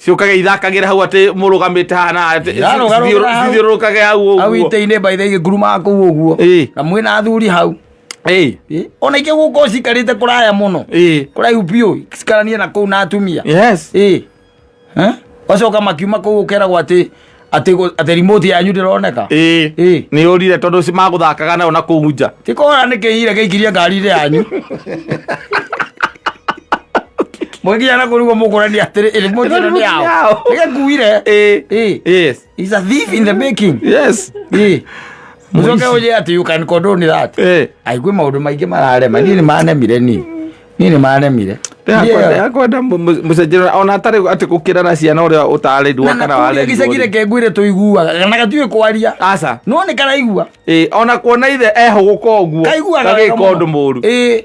B: Ciũkage ithakagĩra hau atĩ mũrũgamĩte haha na atĩ
A: Irarũgarũgĩra hau.
B: cithiũrũrũkage hau
A: Hau
B: ũguo.
A: itĩ-inĩ by the igĩkurumaga kũu ũguo. Na mwĩna athuri hau. Ona ingĩ gũkorwo cikarĩte kũraya mũno. Kũraihu biũ cikaranie na kũu na atumia. Wacoka makiuma kũu ũkeragwo atĩ atĩ remote yanyu ndĩroneka.
B: Nĩ ũrire tondũ magũthakaga nayo na kũu nja.
A: Ti kũra nĩ kĩire gĩikirie ngari-inĩ yanyu. Mũgĩkinya na kũu nĩguo mũkũrania atĩrĩ remote ĩno nĩ yao. Nĩgĩkuire.
B: Yes.
A: It's a thief in the making.
B: Yes.
A: Mũcoke ũnjĩre atĩ you can condone that. Ai kwĩ maũndũ maingĩ mararema. Niĩ nĩ manemire niĩ. Niĩ nĩ manemire.
B: Yakwenda mũcenjero ona atarĩ atĩ gũkĩrana ciana ũrĩa ũtarĩrwo
A: Na
B: kana
A: kũrĩa
B: warerirwo.
A: gĩcagi reke ngwĩre tũiguaga kana gatiũĩ kwaria.
B: Aca.
A: No nĩ karaigua.
B: Ona kuona ithe ehũgũka ũguo.
A: Kaiguaga wega
B: Gagĩka
A: mũno.
B: ũndũ mũru.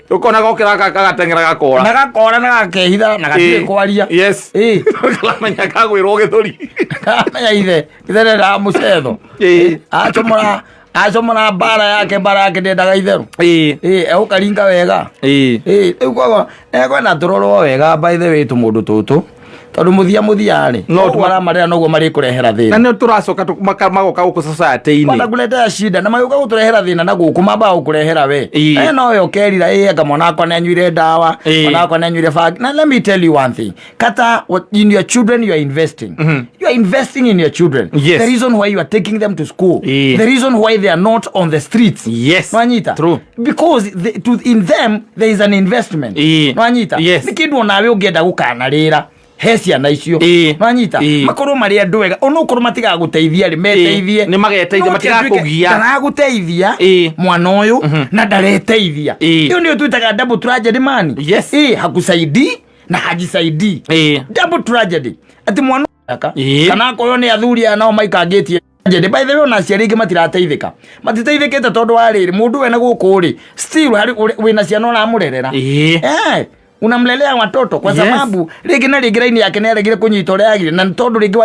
B: Ũkona gokĩra gagateng'era gakora.
A: Na gakora na gakehitha na gatiũĩ kwaria.
B: Yes. Kamenya kagwĩrwo gĩthũri.
A: Kamenya ithe. Ithe ndendaga mũcetho. Acomora acomora mbara yake mbara yake ndendaga itherũ. Egũkaringa wega. Rĩu koguo ekwenda tũrorwo wega by the way tũmũndũ tũtũ. Tondũ mũthia mũthia rĩ,
B: No,
A: ũguo aramarera noguo marĩkũrehera
B: Na
A: thĩna.
B: nĩ tũracoka magoka gũkũ society-inĩ.
A: Wanakuletea shida na magĩũka gũtũrehera thĩna na gũkũ mambaga gũkũrehera we.
B: Ĩĩ.
A: Eh, no ũkerira ĩ anga mwana wakwa nĩ anyuire ndawa,
B: Ĩĩ.
A: mwana wakwa nĩ anyuire bangi. Na let me tell you one thing. Kata what in your children you are investing. You are investing in your children.
B: Yes.
A: The reason why you are taking them to school.
B: Ĩĩ.
A: The reason why they are not on the streets.
B: Yes.
A: Nwanyita?
B: True.
A: Because in them there is an investment.
B: Ĩĩ.
A: Nwanyita?
B: Yes.
A: Nĩ kĩndũ onawe ũngĩenda gũkanarĩra he ciana icio.
B: Ĩĩ.
A: Nwanyita?
B: Ĩĩ.
A: Makorwo marĩ andũ ega onokorwo matigagũteithia rĩ meteithie.
B: Nĩ mageteithia,
A: No ti atuĩke
B: matigakũgia.
A: Ndaragũteithia
B: Ĩĩ.
A: mwana ũyũ na ndareteithia.
B: Ĩĩ.
A: Ĩyo nĩyo twĩtaga double tragedy man.
B: Yes.
A: Ĩĩ, hakusaidii na hajisaidii.
B: Ĩĩ.
A: Double tragedy. Atĩ mwana aka
B: Ĩĩ.
A: kana akorwo nĩ athuri aya nao maikangĩtie tragedy. By the way ona aciari aingĩ matirateithĩka matiteithĩkĩte tondũ wa rĩrĩ mũndũ wena gũkũ rĩ still harĩ wĩna ciana ũramũrerera.
B: Ĩĩ.
A: Eh, unamlelea watoto kwa
B: Yes.
A: sababu rĩngĩ na rĩngĩ raini yake nĩaregire kũnyita ũrĩa yagire na nĩ tondũ rĩngĩ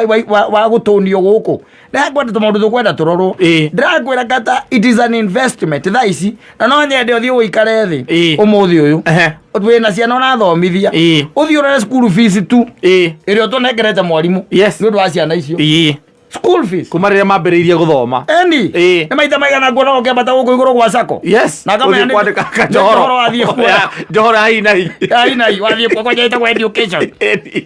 A: wa gũtũnio gũkũ ndĩrakwenda tũmaũndũ tũkwenda tũrorwo.
B: Ĩĩ.
A: Ndĩrakwĩra kata it is an investment thaa ici na no nyende ũthiĩ ũikare thĩ
B: Ĩĩ.
A: ũmũthĩ ũyũ
B: Ehe.
A: wĩna ciana ũrathomithia
B: Ĩĩ.
A: ũthiĩ ũrore school fees tu
B: Ĩĩ.
A: ĩrĩa ũtũnengerete mwarimũ
B: Yes.
A: nĩ ũndũ wa ciana icio.
B: Ĩĩ.
A: School fees.
B: Kuma rĩrĩa mambĩrĩirie gũthoma.
A: Eni.
B: Ĩĩ.
A: Nĩ maita maigana nguona ũkĩambata gũkũ igũrũ gwa sako.
B: Yes.
A: Na akamenya
B: Ũthiĩ kwandĩka
A: nĩ njohoro wathiĩ kuoya.
B: Ya, njohoro ya hi na hi.
A: Ai nai wathiĩ kwa kwanja ĩtagwo education.
B: Ĩni.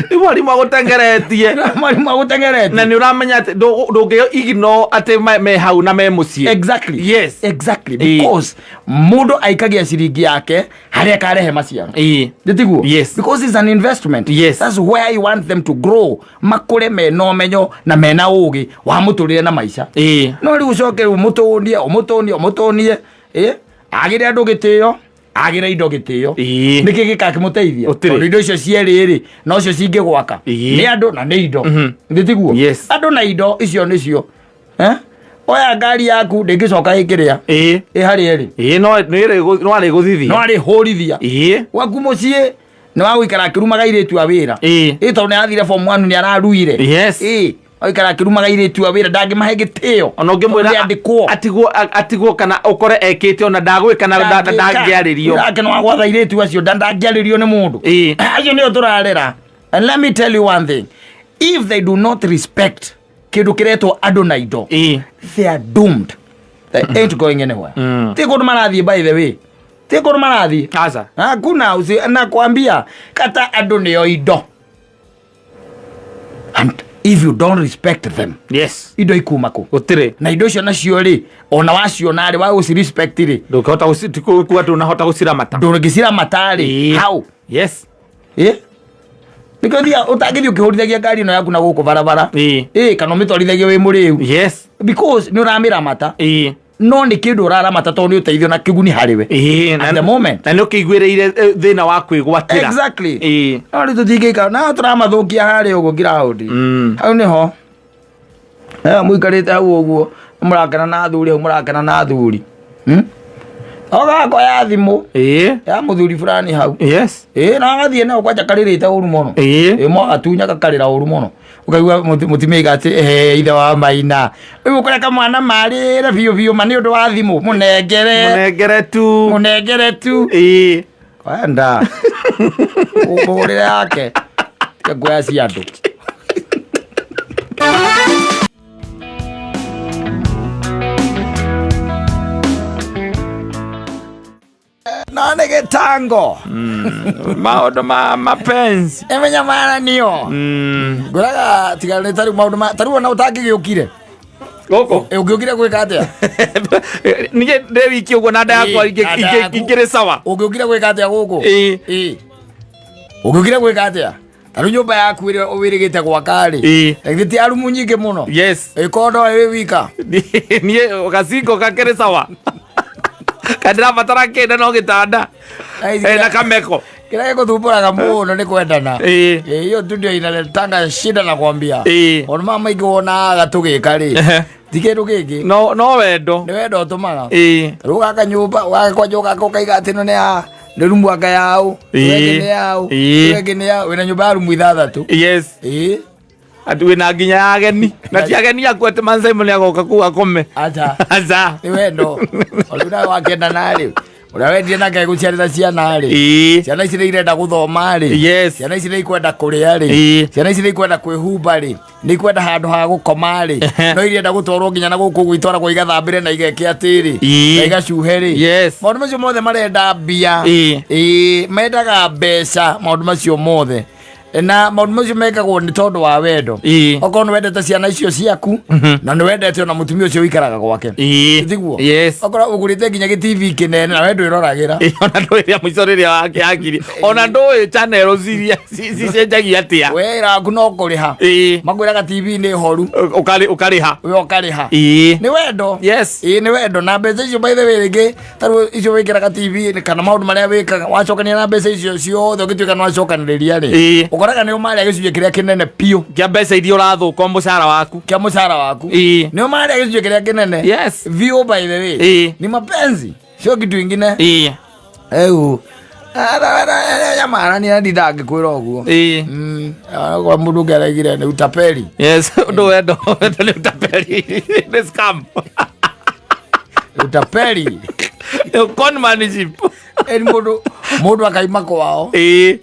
B: Nĩ mwarimũ agũtengeretie.
A: Mwarimũ agũtengeretie.
B: Na nĩ ũramenya atĩ ndũngĩ ignore atĩ me hau na me mũciĩ.
A: Exactly.
B: Yes.
A: Exactly.
B: Ĩĩ.
A: Because mũndũ aikagia ciringi yake harĩa akarehe maciaro.
B: Ĩĩ.
A: Ndĩtiguo?
B: Yes.
A: Because it's an investment.
B: Yes.
A: That's where you want them to grow. Makũre mena ũmenyo na mena ũgĩ wa mũtũrĩre na maica.
B: Ĩĩ.
A: No rĩu ũcoke rĩu mũtũnie ũmũtũnie ũmũtũnie ĩ agĩre andũ gĩtĩo agĩre indo gĩtĩo.
B: Ĩĩ.
A: Nĩkĩ gĩkakĩmũteithia?
B: Gũtirĩ.
A: Tondũ indo icio cierĩ rĩ nocio cingĩgwaka.
B: Ĩĩ.
A: Nĩ andũ na nĩ indo. Ndĩtiguo?
B: Yes.
A: Andũ na indo icio nĩcio. Eh? Oya ngari yaku ndĩngĩcoka ĩkĩrĩa.
B: Ĩĩ.
A: Ĩ harĩa ĩrĩ.
B: Ĩĩ no no arĩgũthithia.
A: No arĩhũrithia.
B: Ĩĩ.
A: Gwaku mũciĩ nĩ wa gũikara akĩrumaga airĩtu a wĩra.
B: Ĩĩ.
A: Ĩ tondũ nĩ arathire form 1 nĩ araruire.
B: Yes.
A: Ĩ aikara akĩrumaga airĩtu a wĩra ndangĩmahe gĩtĩo.
B: Ona ũngĩmwĩra
A: Tondũ nĩandĩkwo.
B: atigwo kana ũkore ekĩte ona ndagwĩka na ndangĩarĩrio.
A: Nake no agwatha airĩtu acio ndangĩarĩrio nĩ mũndũ.
B: Ĩĩ.
A: Acio nĩo tũrarera. And let me tell you one thing. If they do not respect kĩndũ kĩretwo andũ na indo,
B: Ĩĩ.
A: they are doomed. They ain't going anywhere. Ti kũndũ marathiĩ by the way. Ti kũndũ marathiĩ.
B: Aca.
A: Hakuna usi nakwambia kata andũ nĩo indo. And if you don't respect them,
B: Yes.
A: indo ikuma kũ?
B: Gũtirĩ.
A: Na indo icio nacio rĩ, ona waciona rĩ, wa respect rĩ,
B: Ndũngĩhota kuga ndũnahota gũciramata.
A: ndũngĩciramata rĩ,
B: Ĩĩ.
A: how?
B: Yes.
A: Ĩ? Nĩkĩo thia ũtangĩthiĩ ũkĩhũrithagia ngari ĩno yaku na gũkũ barabara.
B: Ĩĩ.
A: Ĩ, kana ũmĩtwarithagie wĩ mũrĩu.
B: Yes.
A: Because nĩ ũramĩramata.
B: Ĩĩ.
A: No nĩ kĩndũ ũraramata tondũ nĩ ũteithio na kĩguni harĩ we.
B: Ĩĩ.
A: At the moment.
B: Na nĩ ũkĩiguĩrĩire thĩna wa kwĩgwatĩra.
A: Exactly.
B: Ĩĩ.
A: No rĩu tũtingĩikara na tũramathũkia harĩa ũguo ngiraũndi. Hau nĩho. Mũikarĩte hau ũguo mũrakena na athuri hau mũrakena na athuri. Ogakoya thimũ
B: Ĩĩ.
A: ya mũthuri fulani hau.
B: Yes.
A: Ĩĩ na agathiĩ nayo kwanja karĩrĩte ũru mũno.
B: Ĩĩ.
A: Ĩĩ mwagatunya gakarĩra ũru mũno. Ũkaigua mũtumia aiga atĩ "Eh, ithe wa maina. Rĩu ũkũreka kamwana marĩre biũ biũ ma nĩ ũndũ wa thimũ mũnengere.
B: Mũnengere tu.
A: Mũnengere tu.
B: Ĩĩ.
A: Kwenda. Ũmũgũrĩre yake. Tiga kuoya cia andũ. No nĩ gĩtango.
B: Maũndũ ma mapenzi.
A: Ĩmenyamaranio. Ngũraga tiga nĩ tarĩu maũndũ ma tarĩu ona ũtangĩgĩũkire.
B: Gũkũ.
A: Ĩ, ũngĩũkire gwĩka atĩa?
B: Niĩ ndĩ wiki ũguo na nda yakwa
A: Ĩĩ, na nda yaku.
B: ingĩrĩ sawa.
A: Ũngĩũkire gwĩka atĩa gũkũ?
B: Ĩĩ.
A: Ĩĩ. Ũngĩũkire gwĩka atĩa? Tarĩu nyũmba yaku ĩrĩa wĩrĩgĩte gwaka rĩ.
B: Ĩĩ.
A: Na githĩ ti ya rumu nyingĩ mũno?
B: Yes.
A: Ĩkorwo no wĩ wika.
B: Niĩ gacingo gakĩrĩ sawa. Kandĩrabatara kĩndũ no gĩtanda. Na kameko.
A: Kĩrĩa gĩgũthumbũraga mũno nĩ kwendana.
B: Ĩĩ.
A: Ĩĩ, hiyo tu ndio inaletanga shida nakwambia.
B: Ĩĩ.
A: Ona mama maingĩ wonaga tũgĩka rĩ.
B: Ehe.
A: Ti kĩndũ kĩngĩ.
B: No wendo.
A: Nĩ wendo ũtũmaga.
B: Ĩĩ.
A: Rĩu gaka nyũmba ũgagĩkwanja ũgaka ũkaiga atĩ ĩno nĩ ya nĩ rumu anga yaũ.
B: Ĩĩ.
A: Ĩyo ĩngĩ nĩ yaũ.
B: Ĩĩ.
A: Ĩyo ĩngĩ nĩ yaũ. Wĩna nyũmba ya rumu ithathatũ.
B: Yes.
A: Ĩĩ.
B: Atĩ wĩna nginya ya ageni. Na ti ageni aku atĩ Man Simon nĩ agoka kũu akome.
A: Acha.
B: Aca.
A: Nĩ wendo. O rĩu nawe wakendana rĩ. Ũrĩa wendire nake gũciarĩra ciana rĩ, ciana ici nĩ irenda gũthoma rĩ, ciana ici nĩ ikwenda kũrĩa rĩ, ciana ici nĩ ikwenda kwĩhumba rĩ, nĩ ikwenda handũ ha gũkoma rĩ, no irenda gũtwarwo nginya na gũkũ ũguo itwaragwo igathambĩre na igeke atĩrĩ, na igacuhe rĩ. Maũndũ macio mothe marenda mbia. Ĩĩ, mendaga mbeca maũndũ macio mothe, na maũndũ macio mekagwo nĩ tondũ wa wendo. Okorwo nĩ wendete ciana icio ciaku, na nĩ wendete ona mũtumia ũcio ũikaraga gwake. Tiguo?
B: Yes.
A: Okorwo ũgũrĩte nginya gĩ TV kĩnene na we ndwĩroragĩra.
B: Ona ndũĩ rĩa mũico rĩrĩa wakĩakirie, ona ndũĩ channel iria cicenjagia atĩa.
A: We wĩra waku no kũrĩha. Makwĩraga TV nĩ horu.
B: Ũkarĩha.
A: We ũkarĩha. Nĩ wendo. Ĩĩ, nĩ wendo. Na mbeca icio, by the way, rĩngĩ tarĩu icio wĩkĩraga TV kana maũndũ marĩa wĩkaga, wacokania na mbeca icio ciothe, ũgĩtuĩka nĩ wacokanĩrĩria rĩ, ũkoraga nĩ ũmarĩa gĩcunjĩ kĩrĩa kĩnene biũ
B: Kĩa mbeca iria ũrathũka mũcara waku.
A: Kĩa mũcara waku. Nĩ ũmarĩa gĩcunjĩ kĩrĩa kĩnene biũ, by the way. Ni mapenzi, sio kitu ingine. Eũ nyamarania ndindangĩkwĩra ũguo. Kwa mũndũ ũngĩ araigire nĩ utapeli.
B: Yes, ũndũ wendo nĩ utapeli, nĩ scam.
A: Utapeli.
B: Nĩ conmanship.
A: Ĩni, mũndũ akaima kwao,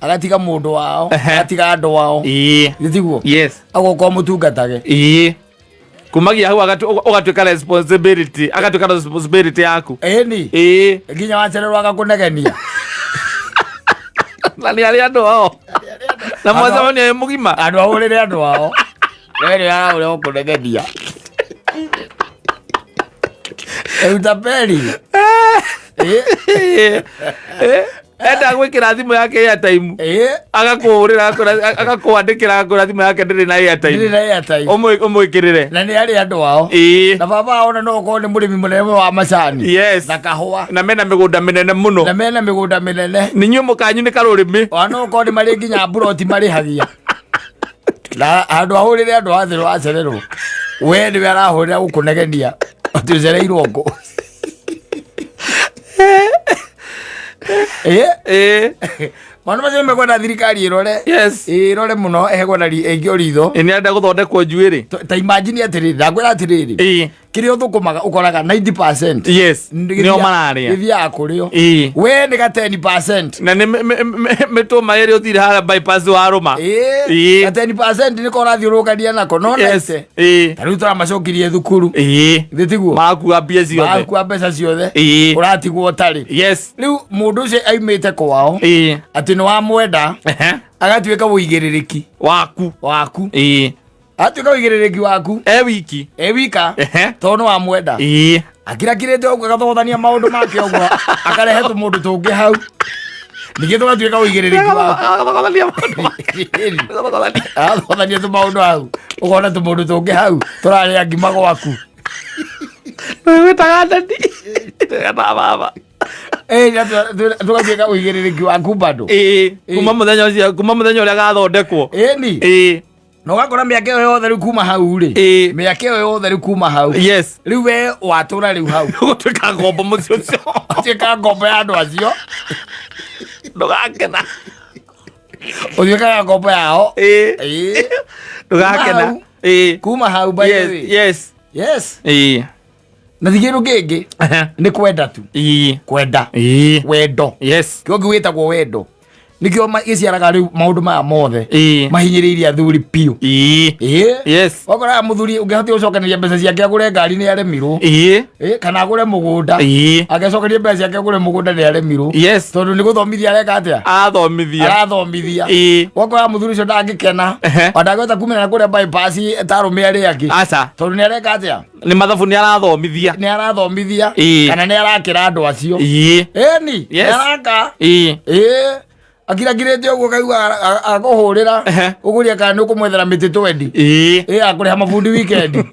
A: agatiga mũndũ wao, agatiga andũ ao. Gĩtiguo?
B: Yes.
A: Agoka mũtungatage.
B: Kumagia hau ũgatuĩka responsibility, agatuĩka responsibility yaku.
A: Ĩni. Nginya wacererwo agakũnegenia.
B: Na nĩ arĩa andũ ao na mwacemania wĩ mũgima.
A: Andũ ahũrĩre andũ ao, we nĩ arahũrĩra gũkũnegenia. Utapeli.
B: Enda gwĩkĩra thimũ yake airtime, agakũhũrĩra, agakwandĩkĩra, agakwĩra thimũ yake ndĩrĩ na
A: ndĩrĩ
B: airtime,
A: na airtime.
B: Ũmwĩkĩrĩre.
A: Na nĩ arĩ andũ ao. Na baba ao na no ũkorwo nĩ mũrĩmi mũnene wa macani na kahũa.
B: Na mena mĩgũnda mĩnene mũno.
A: Na mena mĩgũnda mĩnene.
B: Nĩ inyuĩ mũkanyu nĩ karũrĩmĩ.
A: Ona no ũkorwo nĩ marĩ nginya mburoti marĩhagia, na handũ ahũrĩre andũ a thĩ wacererwo, we nĩwe arahũrĩra gũkũnegenia atĩ ũcereirwo ngũ. Maũndũ macio nĩmekwenda thirikari ĩrore. Ĩrore mũno, ĩhekwenda ĩikio ritho.
B: Nĩ arenda gũthondekwo njuĩrĩ.
A: Ta imagine atĩrĩrĩ, ndakwĩra atĩrĩrĩ, kĩrĩa ũthũkũmaga ũkoraga 90%
B: Nĩo mararĩa.
A: Gĩthiaga kũrĩo. We nĩ ga 10%.
B: Na nĩ mĩtũma ĩrĩa ũthire harĩa bypass wa rũma.
A: Ga 10% nĩko ũrathiũrũrũkania nako no 90 ta rĩu tũramacokirie thukuru. Githĩ tiguo?
B: Marakua mbia ciothe.
A: Marakua mbeca ciothe. Ũratigwo ũtarĩ. Rĩu mũndũ ũcio aimĩte kwao, atĩ nĩ wamwenda, agatuĩka ũigĩrĩrĩki
B: waku.
A: Waku. Atuĩka ũigĩrĩrĩki waku.
B: E wiki.
A: E wika. Tondũ nĩ wamwenda. Akirakirĩte ũguo, agathogothania maũndũ make ũguo, akarehe tũmũndũ tũngĩ hau, ningĩ tũgatuĩka ũigĩrĩrĩki waku.
B: Agathogothania maũndũ. Agathogothania.
A: Agathogothania tũmaũndũ hau, ũkona tũmũndũ tũngĩ hau tũrarĩa ngima gwaku.
B: Wĩtaga ndadi. Wĩtaga baba.
A: Na tũgatuĩka ũigĩrĩrĩki waku bado.
B: Kuma mũthenya ũcio, kuma mũthenya ũrĩa gathondekwo.
A: Ĩni. Na ũgakora mĩaka ĩyo yothe rĩu kuma hau rĩ, mĩaka ĩyo yothe rĩu kuma hau, rĩu we watũra rĩu hau.
B: Gũtuĩka ngombo mũciĩ ũcio.
A: Ũtuĩka ngombo ya andũ acio.
B: Ndũgakena.
A: Ũtuĩkaga ngombo yao.
B: Ndũgakena.
A: Hau. Kuma hau, by the way. Yes. Na ti kĩndũ kĩngĩ, nĩ kwenda tu. Kwenda. Wendo. Kĩo kĩu wĩtagwo wendo nĩkĩo gĩciaraga rĩu maũndũ maya mothe mahinyĩrĩirie athuri biũ. Wakoraga mũthuri ũngĩhota gũcokanĩria mbeca ciake agũre ngari nĩ aremirwo. Kana agũre mũgũnda. Angĩcokeria mbeca ciake agũre mũgũnda nĩ aremirwo. Tondũ nĩ gũthomithia areka atĩa?
B: Athomithia.
A: Arathomithia. Wakoraga mũthuri ũcio ndangĩkena. Ona ndangĩhota kumĩra na kũrĩa bypass ta arũme arĩa angĩ.
B: Aca.
A: Tondũ nĩ areka atĩa?
B: Nĩ mathabu nĩ arathomithia.
A: Nĩ arathomithia. Kana nĩ arakĩra andũ acio. Ĩni. Nĩ araka. Akirakirĩte ũguo kaigua akũhũrĩra ũkũria kana nĩ ũkũmwethera mĩtĩ twendi. Akũrĩha mabundi weekend,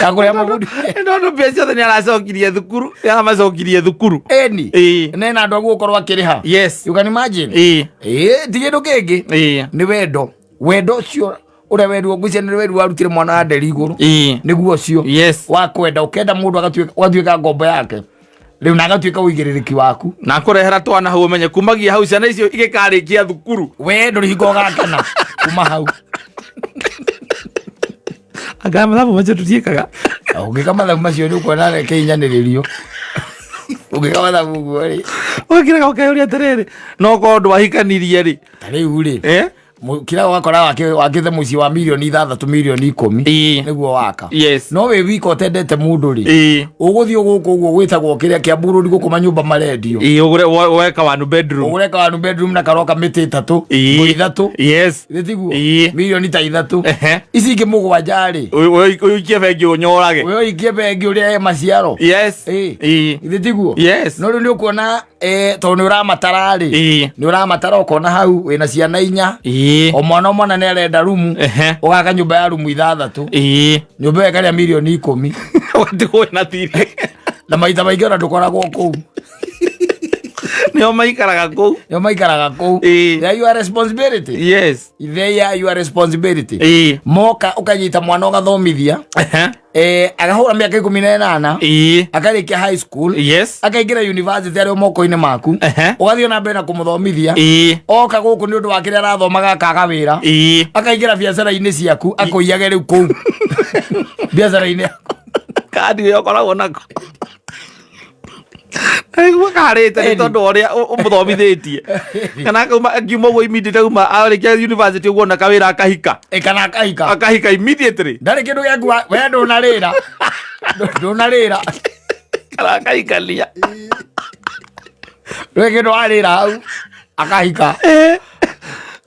A: akũrĩha mabundi.
B: Tondũ mbia ciothe nĩ aracokirie thukuru, nĩ aramacokirie thukuru.
A: Ĩni. Nena andũ aguo ũkorwo akĩrĩha. You can imagine. Ti kĩndũ kĩngĩ, nĩ wendo. Wendo ũcio ũrĩa wendiwo, ngwĩciria nĩ wendi warutire mwana wa nderi igũrũ. Nĩguo ũcio wa kwenda, ũkenda mũndũ ũgatuĩka ngombo yake rĩu, na agatuĩka ũigĩrĩrĩki waku.
B: Na kũrehera twana hau, ũmenye kumagia hau ciana icio igĩkarĩkia thukuru,
A: we ndũrĩ hingo ũgakena kuma hau.
B: Anga mathabu macio tũtiĩkaga.
A: Ũngĩka mathabu macio nĩ ũkuona kĩhinyanĩrĩrio. Ũngĩka mathabu ũguo rĩ,
B: Ũgakiraga ũkeyũria atĩrĩrĩ, no korwo ndwahikanirie rĩ.
A: Ta rĩu rĩ,
B: Eh?
A: Kira ũgakora wakĩte mũciĩ wa mirioni 6, mirioni 10 nĩguo waka. No wĩ wika ũtendete mũndũ rĩ, ũgũthiĩ gũkũ ũguo gwĩtagwo kĩrĩa kĩa bururi, gũkũ manyũmba marendio.
B: Ĩĩ, ũgũre weka one bedroom.
A: Ũgũre ka one bedroom na karoka mĩtĩ 3, mbũri 3. Githĩ tiguo?
B: Ĩĩ.
A: Mirioni ta 3. Ici ingĩ 7 rĩ,
B: Ũikie bengi ũnyorage.
A: Ũyũ ũikie bengi ũrĩa maciaro. Githĩ tiguo?
B: Yes.
A: No rĩu nĩ ũkuona, tondũ nĩ ũramatara rĩ, nĩ ũramatara ũkona hau wĩna ciana 4, o mwana o mwana nĩ arenda rumu, ũgaka nyũmba ya rumu 6, nyũmba ĩyo ĩkarĩa mirioni 10.
B: Ũgatigwo wĩna thirĩ.
A: Na maita maingĩ ona ndũkoragwo kũu.
B: Nĩo maikaraga kũu.
A: Nĩo maikaraga kũu. They are your responsibility. They are your responsibility. Moka ũkanyita mwana ũgathomithia, agahũra mĩaka 18, akarĩkia high school, akaingĩra university arĩ o moko-inĩ maku, ũgathiĩ na mbere na kũmũthomithia. Oka gũkũ nĩ ũndũ wa kĩrĩa arathomaga akaga wĩra, akaingĩra biacara-inĩ ciaku, akũiyage rĩu kũu biacara-inĩ yaku.
B: Kandi ĩyo ũkoragwo nako. Aigua karĩte nĩ tondũ wa ũrĩa ũmũthomithĩtie. Kana akauma akiuma ũguo immediately auma arĩkia university ũguo ona kawĩra akahika.
A: Kana akahika.
B: Akahika immediately.
A: Ndarĩ kĩndũ gĩaku we ndũnarĩra. Ndũnarĩra.
B: Kana akahikania.
A: Ndũrĩ kĩndũ warĩra hau akahika.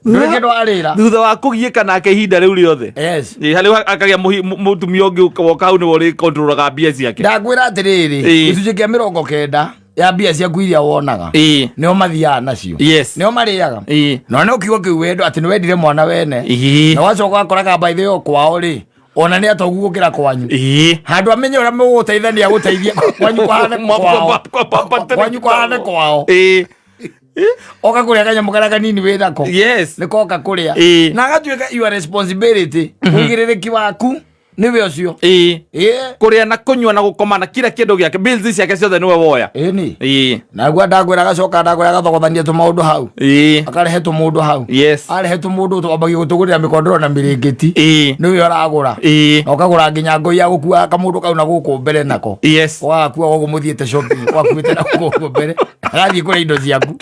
A: Ndũrĩ kĩndũ warĩra.
B: Thutha wa kũgiĩka nake ihinda rĩu rĩothe. Ĩ, harĩ akagĩa mũtumia ũngĩ woka hau nĩwe ũrĩ controlaga mbia ciake.
A: Ndakwĩra atĩrĩrĩ, gĩcunjĩ kĩa 90 ya mbia ciaku iria wonaga, nĩo mathiaga nacio. Nĩo marĩaga. No nĩ kiugo kĩu wendo atĩ nĩ wendire mwana wene, na wacoka ũgakoraga by the way kwao rĩ, ona nĩ atogu gũkĩra kwanyu. Handũ amenye ũrĩa mũgũteithania gũteithia kwanyu kũhane kwao. Kwanyu kũhane kwao. Oka kũrĩa kanyamũ karĩa kanini wĩ nako. Nĩ koka kũrĩa. Na agatuĩka your responsibility, ũigĩrĩrĩki waku nĩwe ũcio.
B: Kũrĩa na kũnyua na gũkoma na kila kĩndũ gĩake, bills ciake ciothe nĩwe woya.
A: Ĩni. Naguo ndakwĩra agacoka ndakwĩra agathogothania tũmaũndũ hau, akarehe tũmũndũ hau. Arehe tũmũndũ twambagia gũtũgũrĩra mĩkondoro na mĩrĩngĩti. Nĩwe ũragũra. Na ũkagũra nginya ngoi ya gũkua kamũndũ kau na gũkũ mbere nako. Ũgagakua gũkũ mũthiĩte shopping, ũgakuĩte na gũkũ mbere, agathiĩ kũrĩa indo ciaku.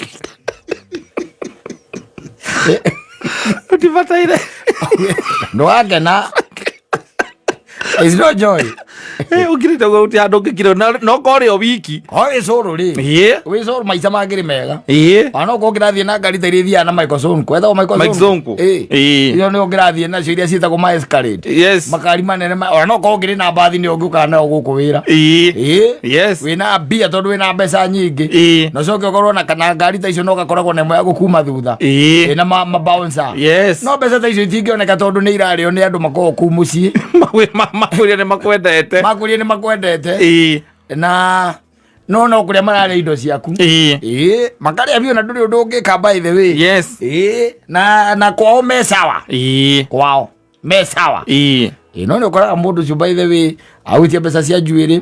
B: Ũtibataire.
A: Ndũgakena. It's no joy.
B: Ũkirĩte ũguo gũtirĩ handũ ũngĩkira no korĩ o wiki.
A: O wĩ cũrũ rĩ, wĩ cũrũ maica mangĩrĩ mega. Ona no ũkorwo ũkĩrathiĩ na ngari ta iria ithiaga na Michael Sonko, etagwo Michael
B: Mike
A: Sonko.
B: Sonko.
A: Icio nĩo ũngĩrathiĩ nacio iria ciĩtagwo ma Escalade. Makari manene ona no ũkorwo ũngĩrĩ na mbathi nĩyo ũngĩũkaga nayo gũkũ wĩra. Wĩna mbia tondũ wĩna mbeca nyingĩ. Na ũcoke ũkorwo na kana ngari ta icio no ũgakoragwo na ĩmwe ya gũkuma thutha. Ĩna ma bouncer. No mbeca ta icio itingĩoneka tondũ nĩ irarĩo nĩ andũ makoragwo kũu mũciĩ.
B: Makwĩria nĩ makwendete.
A: Makwĩria nĩ makwendete. Na no kũrĩa mararĩa indo ciaku. Makarĩa biũ na ndũrĩ ũndũ ũngĩka by the way. Na kwao me sawa. Kwao me sawa. No nĩ ũkoraga mũndũ ũcio by the way agwĩtia mbeca cia njuĩrĩ,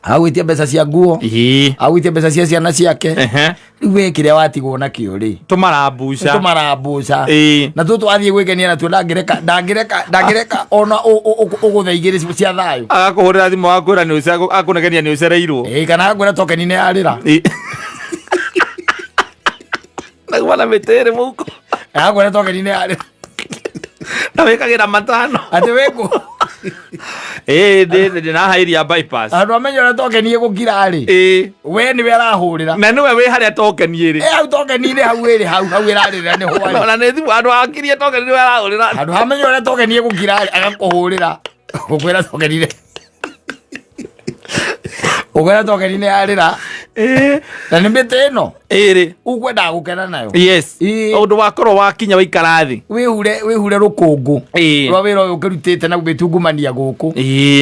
A: agwĩtia mbeca cia nguo, agwĩtia mbeca cia ciana ciake. Rĩu we kĩrĩa watigwo nakĩo rĩ,
B: Tũmarambuca.
A: Tũmarambuca. Na tũtũ wathiĩ gwĩkenia natuo, ndangĩreka ndangĩreka ndangĩreka ona ũgũthe 2 cia thayũ.
B: Agakũhũrĩra thimũ agakwĩra nĩ akũnegenia nĩ ũcereirwo.
A: Kana agakwĩra tokeni nĩ yarĩra.
B: Naguo na mĩtĩ ĩrĩ mũhuko.
A: Agakwĩra tokeni nĩ yarĩra.
B: Na wĩkagĩra matano.
A: Atĩ wĩkũ?
B: Ndĩnahairia bypass.
A: Andũ amenye ũrĩa tokeni ĩgũkira rĩ, we nĩwe arahũrĩra.
B: Na nĩwe wĩ harĩa tokeni ĩrĩ.
A: Hau tokeni-inĩ hau ĩrĩ, hau ĩrarĩrĩra nĩ hwaĩ.
B: Na nĩ thimũ andũ akirie tokeni nĩwe arahũrĩra.
A: Handũ hamenye ũrĩa tokeni ĩgũkira rĩ, agakũhũrĩra gũkwĩra tokeni nĩ ũkwĩra tokeni nĩ yarĩra. Na nĩ mĩtĩ ĩno
B: Ĩrĩ.
A: Ũkwendaga gũkena nayo.
B: Ũndũ wakorwo wakinya waikara thĩ.
A: Wĩhure rũkũngũ rwa wĩra ũyũ ũkĩrutĩte na gwĩtungumania gũkũ.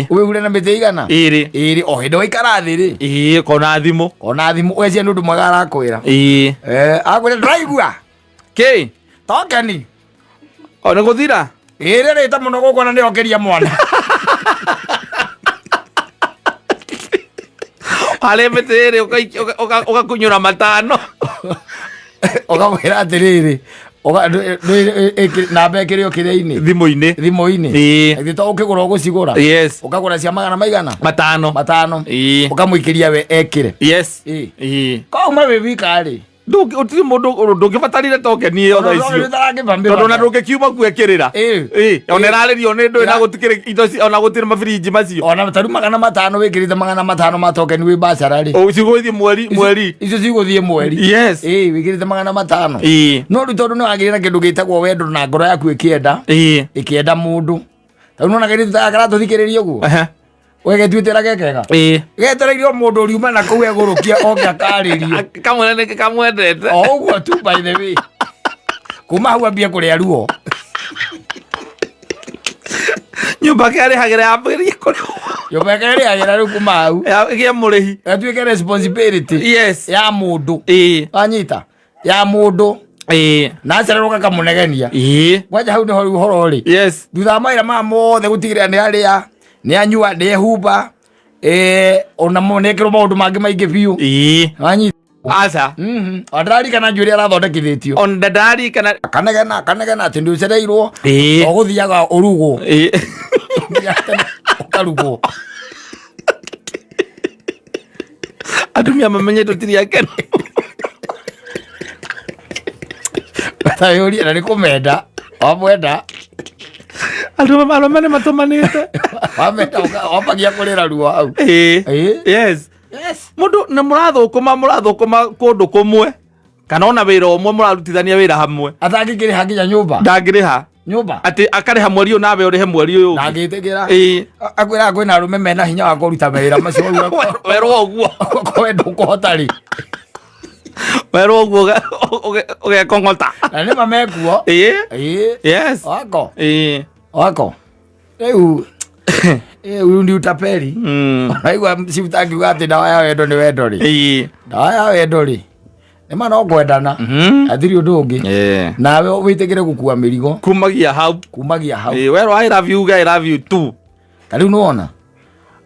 A: Wĩhure na mĩtĩ igana?
B: Ĩrĩ.
A: Ĩrĩ. O hĩndĩ waikara thĩ rĩ,
B: Kona thimũ.
A: Ona thimũ ũgeciria nĩ ũndũ mwega arakwĩra. Akwĩra ndũraigua.
B: Kĩ?
A: Tokeni.
B: O nĩ gũthira?
A: Ĩrĩ rĩta mũno gũkũ na nĩokĩria mwana.
B: Harĩa mĩtĩ ĩrĩ ũgakunyũra matano.
A: Ũkamwĩra atĩrĩrĩ, Namba ĩkĩrĩ o kĩrĩa-inĩ
B: Thimũ-inĩ.
A: Thimũ-inĩ.
B: Ĩĩ.
A: Githĩ to ũkĩgũra ũgũcigũra?
B: Yes.
A: Ũkagũra cia magana maigana?
B: Matano.
A: Matano.
B: Ĩĩ.
A: Ũkamũikĩria we ekĩre.
B: Yes.
A: Ĩĩ.
B: Ĩĩ.
A: Kouma wĩ wika rĩ.
B: Ũtirĩ mũndũ ndũngĩbatarire tokeni ĩyo thaa icio tondũ ona ndũngĩkiuma kuekĩrĩra.
A: Ĩĩ.
B: Ĩĩ, ona ĩrarĩrio nĩ ndũĩ na
A: Ĩra-
B: gũtikĩrĩ indo ona gũtirĩ mabirinji macio.
A: Ona tarĩu 500 wĩkĩrĩte 500 ma tokeni wĩ bacara rĩ.
B: Cigũthiĩ mweri mweri.
A: Icio cigũthiĩ mweri.
B: Yes.
A: Ĩĩ, wĩkĩrĩte 500.
B: Ĩĩ.
A: No rĩu tondũ nĩ wagĩire na kĩndũ gĩtagwo wendo na ngoro yaku ĩkĩenda
B: Ĩĩ.
A: ĩkĩenda mũndũ. Tarĩu nona kairĩtu ta gaka karatũthikĩrĩria ũguo.
B: Aha.
A: We getuĩte ũrĩa gekega.
B: Ĩĩ.
A: Getereire o mũndũ ũriuma na kũu egũrũkia oke akarĩrie.
B: Kamwe nĩ kamwendete.
A: O ũguo tu, by the way. Kuma hau ambie kũrĩa ruo.
B: Nyũmba kĩarĩhagĩra yambĩrĩrie kũrĩhwo.
A: Nyũmba ĩkarĩhagĩra rĩu kuma hau.
B: Ĩgĩe mũrĩhi.
A: Gatuĩke responsibility
B: Yes.
A: ya mũndũ.
B: Ĩĩ.
A: Wanyita? Ya mũndũ.
B: Ĩĩ.
A: Na acererwo gakamũnegenia.
B: Ĩĩ.
A: Kwanja hau nĩho rĩu ũhoro ũrĩ.
B: Yes.
A: Thutha wa mawĩra maya mothe gũtigĩrĩra nĩ arĩa, nĩ anyua, nĩ ehumba, ona nĩ ekĩrwo maũndũ mangĩ maingĩ biũ.
B: Ĩĩ.
A: Wanyita?
B: Aca.
A: Ona ndararikana njuĩrĩ arathondekithĩtio.
B: Ona ndararikana.
A: Kanegena kanegena atĩ nĩ ũcereirwo.
B: Ĩĩ.
A: Ũgũthiaga ũrugwo.
B: Ĩĩ.
A: Ũkarugwo.
B: Atumia mamenye tũtirĩ akenu.
A: Tayũria na nĩ kũmenda. Wamwenda.
B: Andũ arũme nĩ matũmanĩte.
A: Wamenda wambagia kũrĩra ruo hau.
B: Ĩĩ.
A: Ĩĩ.
B: Yes.
A: Yes.
B: Mũndũ nĩ mũrathũkũma kũndũ kũmwe kana ona wĩra ũmwe mũrarutithania wĩra hamwe.
A: Atangĩkĩrĩha nginya nyũmba.
B: Ndangĩrĩha.
A: Nyũmba.
B: Atĩ akarĩha mweri ũyũ nawe ũrĩhe mweri ũyũ ũngĩ.
A: Ndangĩtĩkĩra.
B: Ĩĩ.
A: Akwĩraga kwĩna arũme mena hinya wa kũruta mawĩra macio.
B: Werwo ũguo.
A: We ndũkũhota rĩ.
B: Werwo ũguo ũgekong'ota.
A: Na nĩma mekuo.
B: Ĩĩ.
A: Ĩĩ.
B: Yes.
A: Wako.
B: Ĩĩ.
A: Wako. Rĩu rĩu nĩ utapeli. Naigua Chief akiuga atĩ ndawa ya wendo nĩ wendo rĩ.
B: Ĩĩ.
A: Ndawa ya wendo rĩ. Nĩma no kwendana. Hatirĩ ũndũ ũngĩ.
B: Ĩĩ.
A: Nawe wĩtĩkĩre gũkua mĩrigo.
B: Kumagia hau.
A: Kumagia hau.
B: Ĩĩ, werwo I love you uge I love you too.
A: Ta rĩu nĩwona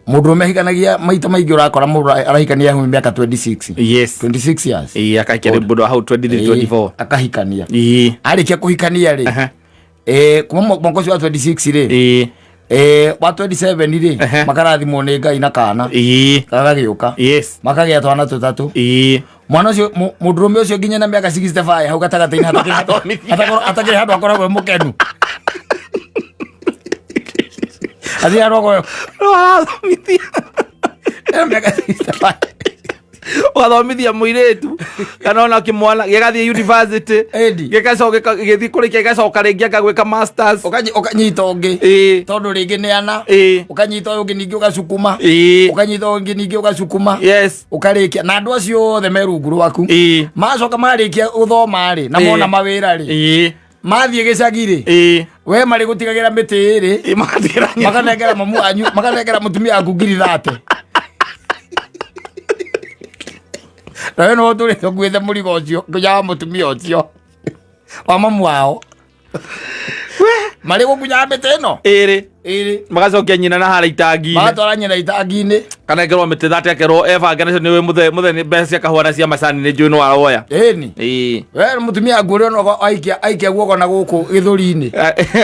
A: mũndũrũme ahikanagia maita maingĩ ũrakora mũndũ arahikania hau mĩaka 26.
B: Yes.
A: 26 years.
B: Ĩĩ, akaikara mũndũ hau 23 24.
A: Ĩĩ, akahikania.
B: Ĩĩ.
A: Arĩkia kũhikania rĩ.
B: Aha.
A: Kuma mwaka ũcio wa 26 rĩ.
B: Ĩĩ.
A: Wa 27 rĩ
B: Ehe.
A: makarathimwo nĩ Ngai na kana.
B: Ĩĩ.
A: Gagagĩũka.
B: Yes.
A: Makagĩa twana tũtatũ.
B: Ĩĩ.
A: Mwana ũcio mũndũrũme ũcio nginya na mĩaka 65 hau gatagatĩ-inĩ hatakĩrĩ handũ akoragwo e mũkenu. Hatirĩ handũ akoragwo
B: No arathomithia.
A: ena mĩaka 65.
B: Ũgathomithia mũirĩtu kana ona kĩmwana gĩgathiĩ university.
A: Ĩndi.
B: Gĩgacoka gĩthiĩ kũrĩkia gĩgacoka rĩngĩ agagwĩka masters.
A: Ũkanyita ũngĩ.
B: Ĩĩ.
A: Tondũ rĩngĩ nĩ ana.
B: Ĩĩ.
A: Ũkanyita ũyũ ũngĩ ningĩ ũgacukuma.
B: Ĩĩ.
A: Ũkanyita ũyũ ũngĩ ningĩ ũgacukuma.
B: Yes.
A: Ũkarĩkia na andũ acio othe me rungu rwaku.
B: Ĩĩ.
A: Macoka marĩkia gũthoma rĩ na
B: Ĩĩ.
A: mona mawĩra rĩ.
B: Ĩĩ.
A: Mathiĩ gĩcagi rĩ.
B: Ĩĩ.
A: We marĩ gũtigagĩra mĩtĩ ĩrĩ.
B: Ĩĩ, magatigĩra nyina.
A: Makanengera mamu wanyu, makanengera mũtumia waku 30,000. Na we no ũtũrĩte ũkuĩte mũrigo ũcio nginya wa mũtumia ũcio wa mamu wao. Marĩ gũkunyaga mĩtĩ ĩno
B: Ĩrĩ.
A: Ĩrĩ.
B: Magacokia nyina na harĩa itangi-inĩ.
A: Magatwara nyina itangi-inĩ.
B: Kanengerwo mĩtĩ 30 akerwo ebange nacio nĩ mũthe mũthe nĩ mbeca cia kahũa na cia macani nĩ njũĩ nĩ waroya.
A: Ĩni.
B: Ĩĩ.
A: We mũtumia waku ũrĩa ona aikia guoko na gũkũ gĩthũri-inĩ.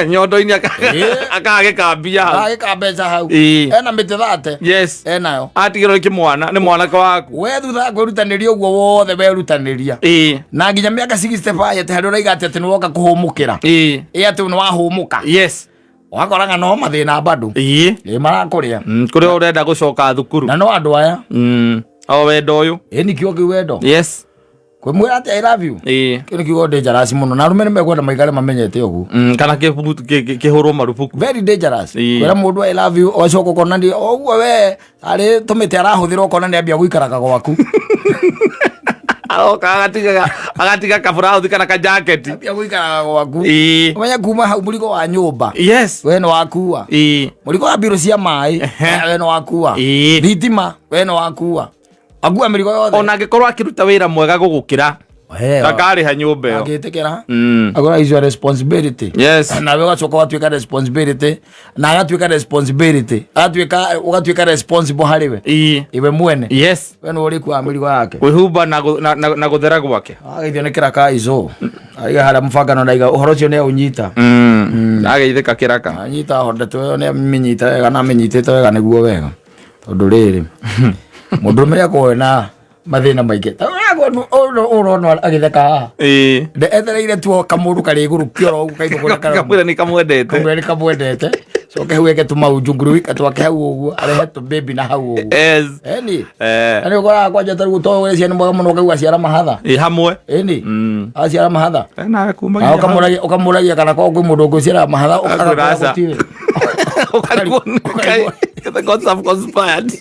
B: Nyondo-inĩ
A: Ĩĩ.
B: akagĩkambia hau.
A: Agagĩka mbeca hau.
B: Ĩĩ.
A: Ena mĩtĩ 30.
B: Yes.
A: Enayo.
B: Atigĩrwo nĩ kĩmwana nĩ mwanake waku.
A: We thutha wa kwĩrutanĩria ũguo wothe werutanĩria.
B: Ĩĩ.
A: Na nginya mĩaka 65 atĩ harĩa ũraiga atĩ nĩ woka kũhũmũkĩra.
B: Ĩĩ.
A: Ĩ atĩ nĩ wahũmũka.
B: Yes.
A: Wakoraga no mathĩna bado.
B: Ĩĩ.
A: Ĩ marakũrĩa.
B: Kũrĩa ũrenda gũcoka thukuru.
A: Na no andũ aya.
B: O wendo ũyũ.
A: Ĩ nĩ kiugo kĩu wendo.
B: Yes.
A: Kwĩmwĩra atĩ I love you.
B: Ĩĩ.
A: Kĩu nĩ kiugo dangerous mũno na arũme nĩ mekwenda maikare mamenyete ũguo.
B: Kana kĩhũrwo marubuku.
A: Very dangerous.
B: Ĩĩ.
A: Kwĩra mũndũ I love you ũgacoka ũkona nĩ ũguo we arĩ tũmĩtĩ arahũthĩra ũkona nĩ ambia gũikaraga gwaku.
B: Aroka agatiga kaburauthi kana kajaketi.
A: Ambia gũikaraga gwaku.
B: Ĩĩ.
A: Ũmenye kuma hau mũrigo wa nyũmba.
B: Yes.
A: We nĩ wakua.
B: Ĩĩ.
A: Mũrigo wa mbirũ cia maĩ. We nĩ wakua.
B: Ĩĩ.
A: Thitima we nĩ wakua. Akua mĩrigo yothe.
B: Ona angĩkorwo akĩruta wĩra mwega gũgũkĩra. Ndakarĩha nyũmba ĩyo.
A: Angĩtĩkĩra agora is your responsibility. Nawe ũgacoka ũgatuĩka responsibility, na agatuĩka responsibility, agatuĩka, ũgatuĩka responsible harĩ we. Iwe mwene. We nĩ ũrĩkuaga mĩrigo yake.
B: Kwĩhumba na na gũthera gwake.
A: Ageithio nĩ kĩraka ico aiga harĩa mũbangano ndaiga ũhoro ũcio nĩ aũnyita.
B: Ageithĩka kĩraka.
A: Anyita ndeto ĩyo, nĩ amĩnyita wega na amĩnyitĩte wega nĩguo wega, tondũ rĩrĩ, mũndũrũme nĩ akoragwo na mathĩna maingĩ. Ta ũrĩa ũrona agĩtheka haha. Etereire tu o kamũndũ karĩ igũrũ kĩoro ũguo kaigua kũrĩa karauma.
B: Kamwĩra nĩ kamwendete.
A: Kamwĩra nĩ kamwendete, coke hau eke tũmaunjunguru twake hau ũguo, arehe tũbĩbi na hau ũguo. Eni. Na nĩ ũkoraga kwanja tarĩu to ũrĩa ciana mwega mũno, ũkaigua aciara mahatha.
B: Ĩ hamwe.
A: Ĩni. Aciara mahatha.
B: Nawe kuma
A: Na ũkamũragia kana korwo kwĩ mũndũ ũngĩ ũciaraga mahatha.
B: Akwĩra
A: ũgakora
B: aca.
A: gũtirĩ.
B: Ũkarigwo nĩ The gods have conspired.